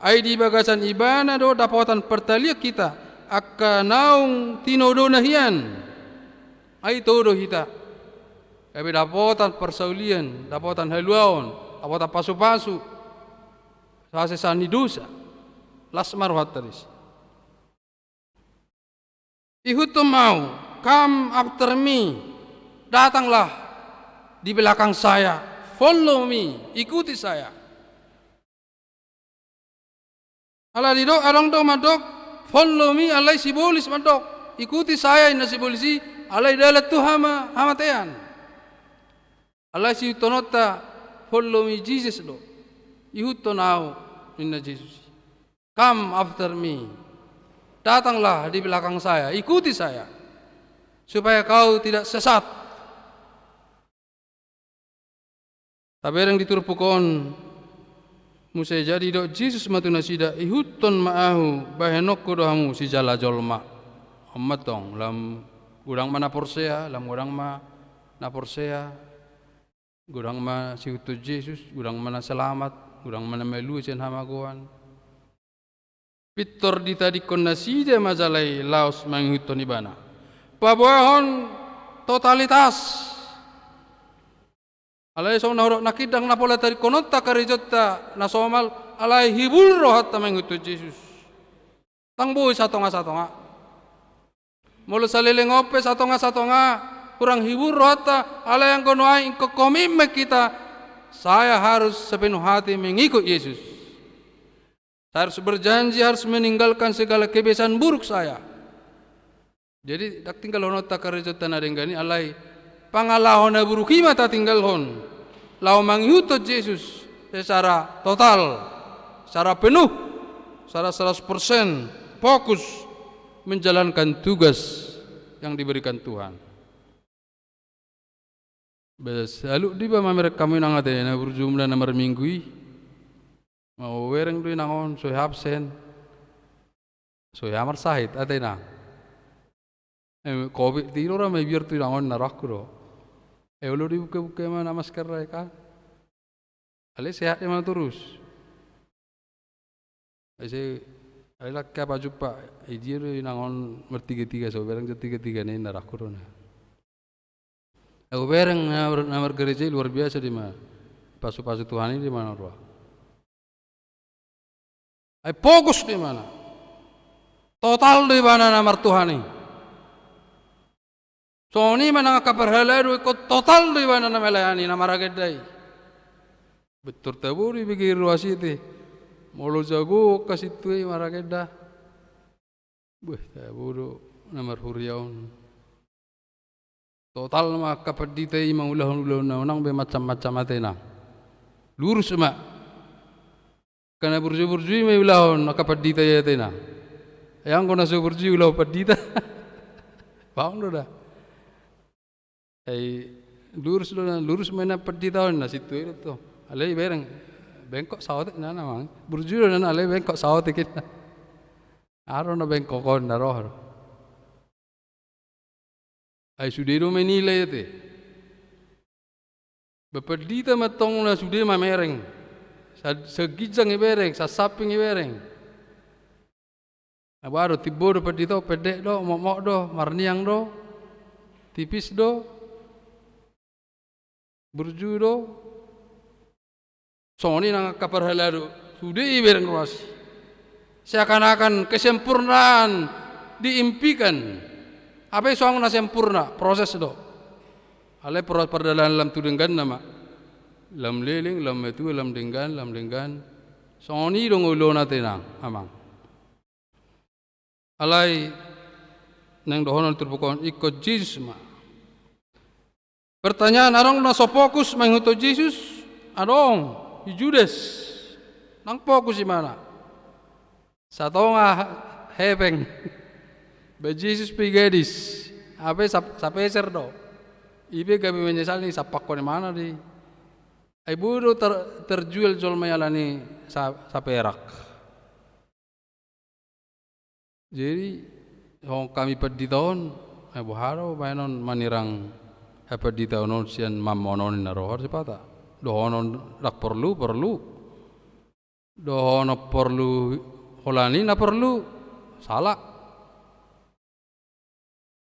Ai di bagasan Ibana do dapotan partalian hita, angka naung tinodona hian. Ai todo hita. Gabe dapotan parsaulian, dapotan haluaon, dapotan pasupasu. Hasesaan ni dosa. Las ma rohanta disi. Ihuthon ma au, come after me. Datanglah di belakang saya. Follow me, ikuti saya. Ala didok, adong do mandok, follow me, alai sibolis mandok, ikuti saya, inna sibolis i, alai dalan tu hama-, hamatean. Alai siihuthononta, follow me Jesus do. Ihuthon au, ninna Jesus. Come after me. Datanglah di belakang saya, ikuti saya, supaya kau tidak sesat. Tabereng di turpuk on muse, jadi didok Jesus ma tu nasida, ihuthon ma ahu, bahenonku do hamu sijala jolma. On ma tong, lam godang ma na porsea, lam godang ma na porsea, godang ma siihuthon Jesus, godang ma na selamat, godang ma na malua sian hamagoan. Pintor ditadingkon nasida ma jala i laos mangihuthon ibana. Paboahon totalitas. Alai songon na hudok nangkin, ndang na pola tadingkononta karejonta na somal, alai hibul rohanta mangihuthon Jesus. Ndang boi satonga-satonga. Molo saleleng on pe satonga-satonga, hurang hibul rohanta, alai anggo nuaeng ingkon komitmen hita, saya harus sepenuh hati mengikut Yesus. Saya harus berjanji, harus meninggalkan segala kebiasaan buruk saya. Jadi, ndang tinggalhononta karejonta na denggan i, alai pangalaho na buruk i ma tatinggalhon. Laho mangihuthon Jesus secara total, secara penuh, secara seratus persen fokus menjalankan tugas yang diberikan Tuhan. Be salut do iba mamereng hamu inang ate, na burjumuna na marminggu i. Mamereng do inang on, so hea absen. So hea marsahit ate inang. Eh, covid tio ra mabiar tu inang on, na rohangku do. Eh, olo dibuka-buka ma na masker ai kan. Alai sehat i ma torus. Ise, alai lak hea pajumpa, i dia do inang on martiga-tiga, so bereng jo tiga-tiga ninna, rohangku do na. Au bereng na, na margereja i luar biasa do ima. Pasu-pasu Tuhan i do ima na roa. Ai fokus do imana. Total do ibana na martuhan i. Songon i ma nang angka parhalado, ingkon total do ibana na melayani, na maragenda i. Pintor tabo do ibege ruas i ate. Molo jago angka sintua i maragenda. Beh, tabo do na marhuria on. Total ma angka pandita i mangulahon ulaonna, unang be macam-macam ate inang. Lurus ma. Angka na burju-burju i ma iulahon angka pandita i ate inang. Ai anggo na so burju i iulahon pandita. Paham do da. Ai lurus do na, lurus ma inang pandita on, na sintua i do tong. Alai bereng, bengkok saotik na, na mang. Burju do na, alai bengkok saotik inna. Aha do na bengkok on na roha do. Ai sude do menilai ate. Ba pandita ma tong na sude mamereng. Sa-, saginjang ibereng, sasamping ibereng. Boha do, timbo do pandita on, pendek do, mokmok do, marniang do, tipis do, burju do. Songon i nang angka parhalado, sude ibereng ruas i. Seakan-akan kesempurnaan diimpikan. Hape so adong na sempurna, proses do. Alai pro-, pardalanan lam tu dengganna ma. Lam leleng, lam matua, lam denggan, lam denggan. Songon i do ngoluna ate inang, amang. Alai naeng dohonon turpuk on, ingkon Jesus ma. Pertanyaan, adong na so fokus mangihuthon Jesus? Adong, si Judas. Ndang fokus ibana. Satonga hepeng. Ba Jesus pe gadis. Hape sap-, sapeser do. I pe gabe menyesal ni, sampakkon ibana di. Ai boi do ter-, terjual jolma i ala ni sa-, saperak. Jadi, songon hami pandita on, eh, boha do baenon manirang hapanditaon on sian mamon on, ninna roha do sipata. Dohonon ndang porlu, porlu. Dohonon porlu, holan i na porlu. Sala.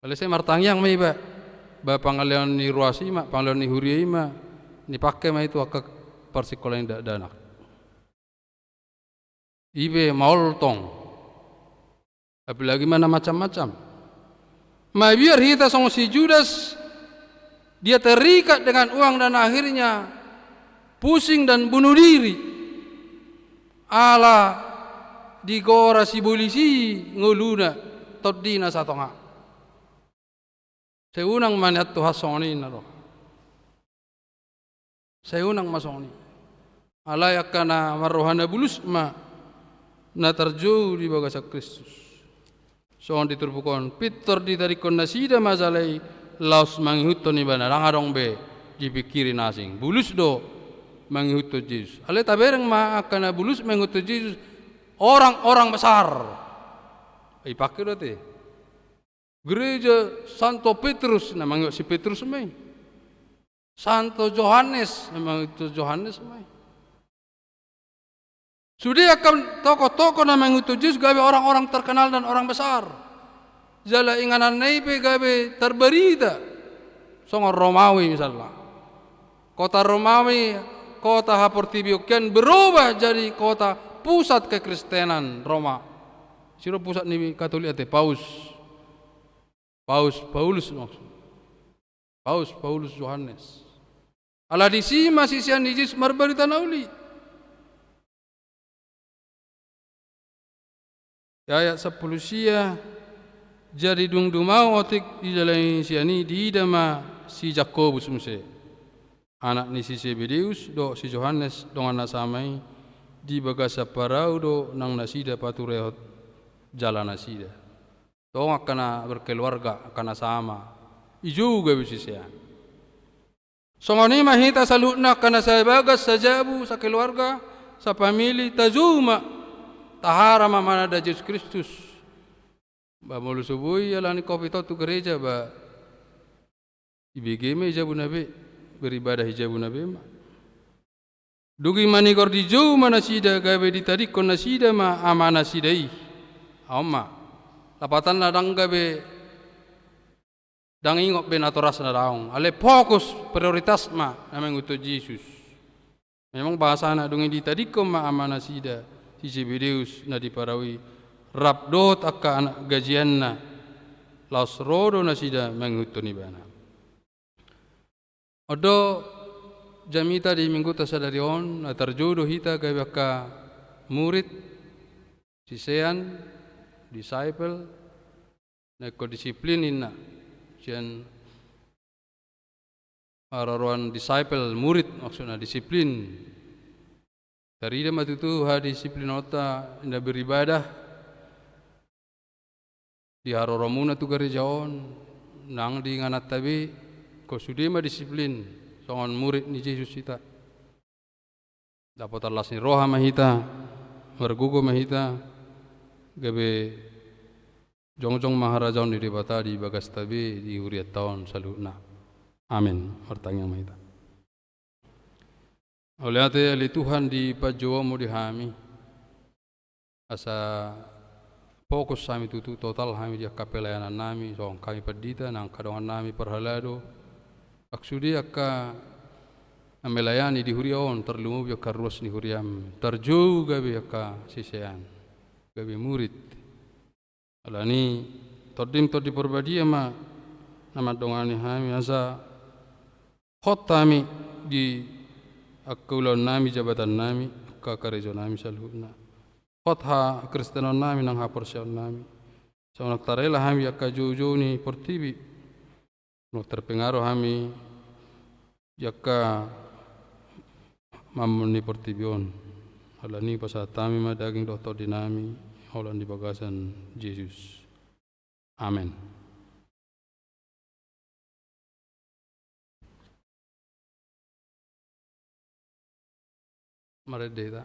Alai sai martangiang ma iba. Ba pangaleon ni ruas i ma, pangaleon ni huria i ma, dipake ma i tu angka parsikolaan dakdanak. I pe maol tong. Apalagi ma na macam-macam. Mabiar hita songon si Judas, dia terikat dengan uang dan akhirnya pusing dan bunuh diri. Ala digora sibolis i ngoluna, tondina satonga. Sai unang ma nian Tuhan songon i, ninna roha. Sai unang ma songon i. Alai angka na marroha na bulus ma na tarjou di bagasan Kristus. Songon di turpuk on, pintor ditadingkon nasida ma jala i laos mangihuthon ibana, ndang adong be dipingkiri na asing. Bulus do mangihuthon Jesus. Alai tabereng ma angka na bulus mangihuthon Jesus, orang-orang besar. Ipake do ate. Gereja Santo Petrus, na mangihut si Petrus ma i. Santo Johannes, na mangihut Johannes ma i. Sude angka tokoh-tokoh na mangihuthon Jesus gabe orang-orang terkenal dan orang besar. Jala ingananna i pe gabe terberita. Songon Romawi misalna. Kota Romawi, kota haportibion kian berubah jadi kota pusat kekristenan Roma. Siro pusat ni Katolik ate, Paus. Paus Paulus maksud. Paus Paulus Johannes. Ala disi ma sisean ni Jesus marbarita na uli. Di ayat sampulu sia, jadi dung dumao otik dijalo sisean i, diida ma si Jakobus muse, anak ni si Sebedeus, dohot si Johannes dongan na sama i, di bagasan parau do nang nasida paturehon jala nasida. Tong angka na berkeluarga, angka na sama. I jou gabe sisean. Songon i ma hita saluhutna angka na sabagas, sajabu, sakeluarga, sapamili, tajou ma, taharam ma mananda Jesus Kristus. Ba molo so boi alani kopi tong tu gereja ba, ibege ma i jabuna be, beribadah i jabuna be ma. Dung i manigor dijou ma nasida gabe ditadingkon nasida ma amanasida i. On ma. Lapatanna ndang gabe, ndang ingot be natorasna, daong. Alai fokus, prioritas ma na mangihuthon Jesus. Memang bahasana dung i ditadingkon ma amanasida si Sebedeus na di parau i rap dohot angka anak gajianna, laos ro do nasida mangihuthon ibana. On do jamita di mingguta sadari on, na tarjou do hita gabe angka murid, sisean, disciple, na ingkon disiplin ninna. Sian haroroan disciple, murid maksudna, disiplin. Tarida ma tutu hadisiplinonta na beribadah di haroromuna tu gareja on, nang di ingananta be, ingkon sude ma disiplin, songon murid ni Jesus hita. Dapotan las ni roha ma hita, margogo ma hita, gabe jongjong ma harajaon ni Debata di bagasta be di hurianta on saluhutna. Amen. Martangiang ma hita. Mauliate ale Tuhan di panjouonmu di hami. Asa fokus hami tutu, total hami di angka pelayanannami, songon hami pandita, nang angka dongannami parhalado, angka sude angka na melayani di huria on, tarlumobi angka ruas ni huriam, tarjou gabe angka sisean, gabe murid. Alani Tondim Tondi Parbadia ma na mandongani hami, asa hot hami di angka ulaonnami, jabatannami, angka karejonami saluhutna. Hot hakristenonnami nang haporseaonnami. Sai unang tarela hami angka joujou ni portibi. Unang terpengaruh hami di angka mamon ni portibi on. Alani pasahat hami ma daging dohot tondinami, holan di bagasan Jesus. Amen. Marende hita.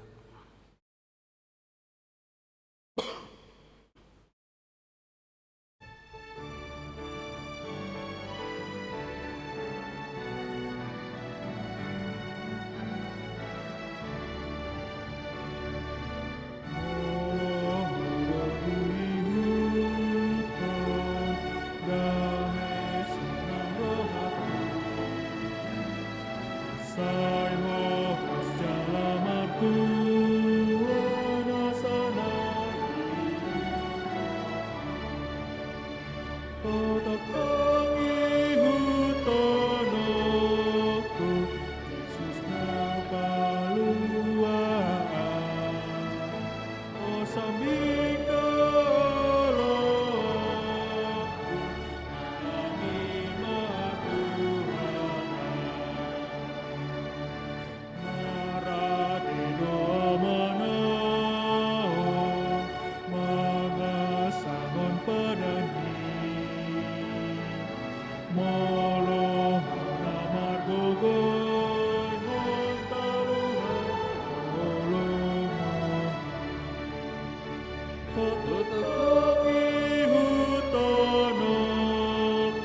Ho tongtong ihut tonongku,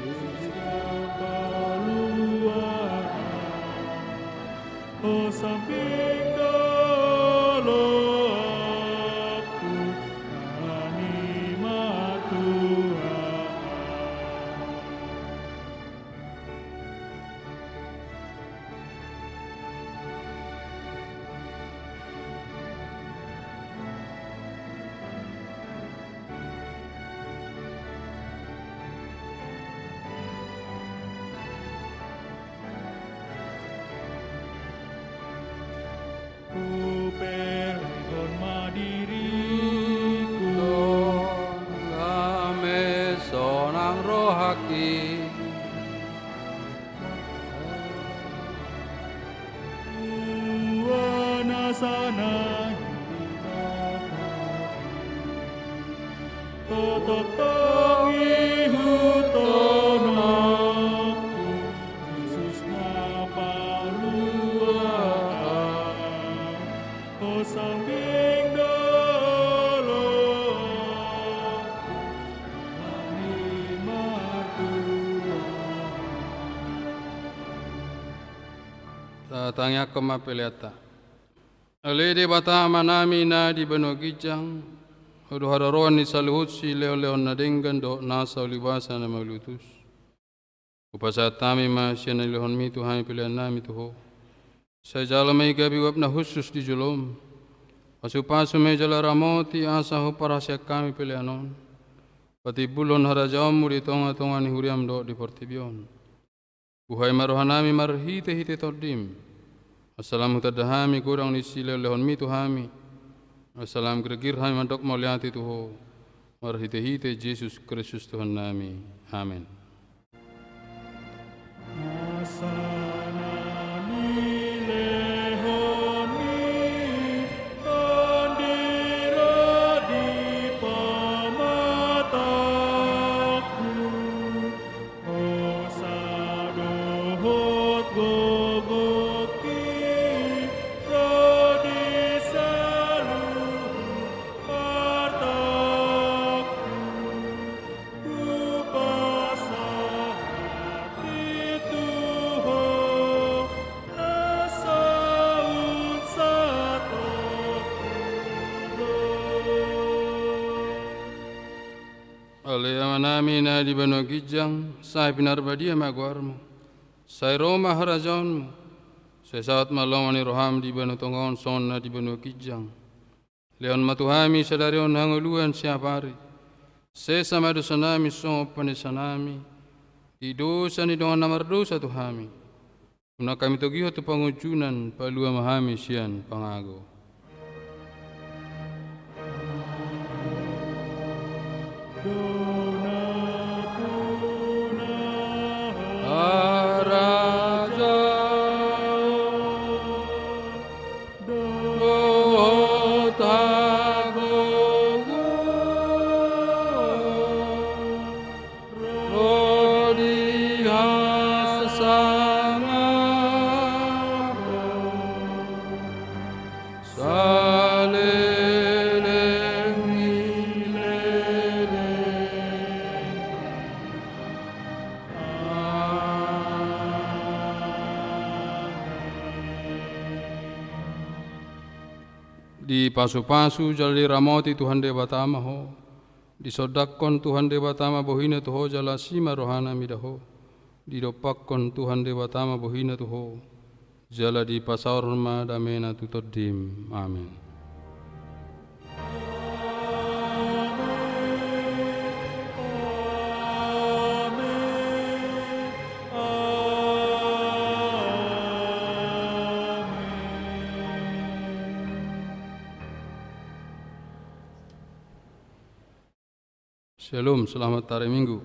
Jesus na paluahon. Ho sambing dolokku, na nimartua. Hupehelehon ma diringku. Dame sonang rohangki. Tua na sanang di Bapa. Ho tongtong ihut tonongku, Jesus na paluahon. Ho sambing dolokku, na nimartua. Tatangiangkon ma peleanta. Ale Debata Amanami na di banua ginjang, Ho do haroroan ni saluhut silehonlehon na denggan dohot nasa ualusan na mauliutus. Hupasahat hami ma sian na nilehonMi tu hami peleannami tu Ho. Sai jalo ma i gabe uap na hushus di joloM. Pasupasu ma i jala ramoti asa huparhaseang hami pelean on patimbulhon harajaonMu di tongatonga ni huriaM dohot di portibi on. Buhai ma rohanami marhitehite TondiM, asa lam hutanda hami godang ni silehonlehonMi tu hami, asa lam girgir hami mandok mauliate tu Ho, marhitehite Jesus Kristus Tuhannami. Amen. Asa na nilehonMi Tondi ro di pamatangku, hosa dohot gogongki ro di saluhut artangku. Hupasahat i tu Ho, na saut satongkin do. Ale Amanami na di banua ginjang, sai pinarbadia ma goarMu. Sai ro ma harajaonMu. Sai saut ma lomo ni rohaM di banua tonga on songon na di banua ginjang. Lehon ma tu hami sadari on hangoluan siapari. Sesa ma dosanami songon panesanami di dosa ni dongan na mardosa tu hami. Unang hami togihon tu pangunjunan, palua ma hami sian pangago. Harajaon dohot hagogoon ro di hasangapon saleleng ni leleng. Amen. Dipasupasu jala diramoti Tuhan Debata ma ho. Disondangkon Tuhan Debata ma bohiNa tu ho jala asi ma rohaNa mida ho. Didompakkon Tuhan Debata ma bohiNa tu ho jala dipasaorhon ma dameNa tu tondim. Amen. Shalom, selamat hari Minggu.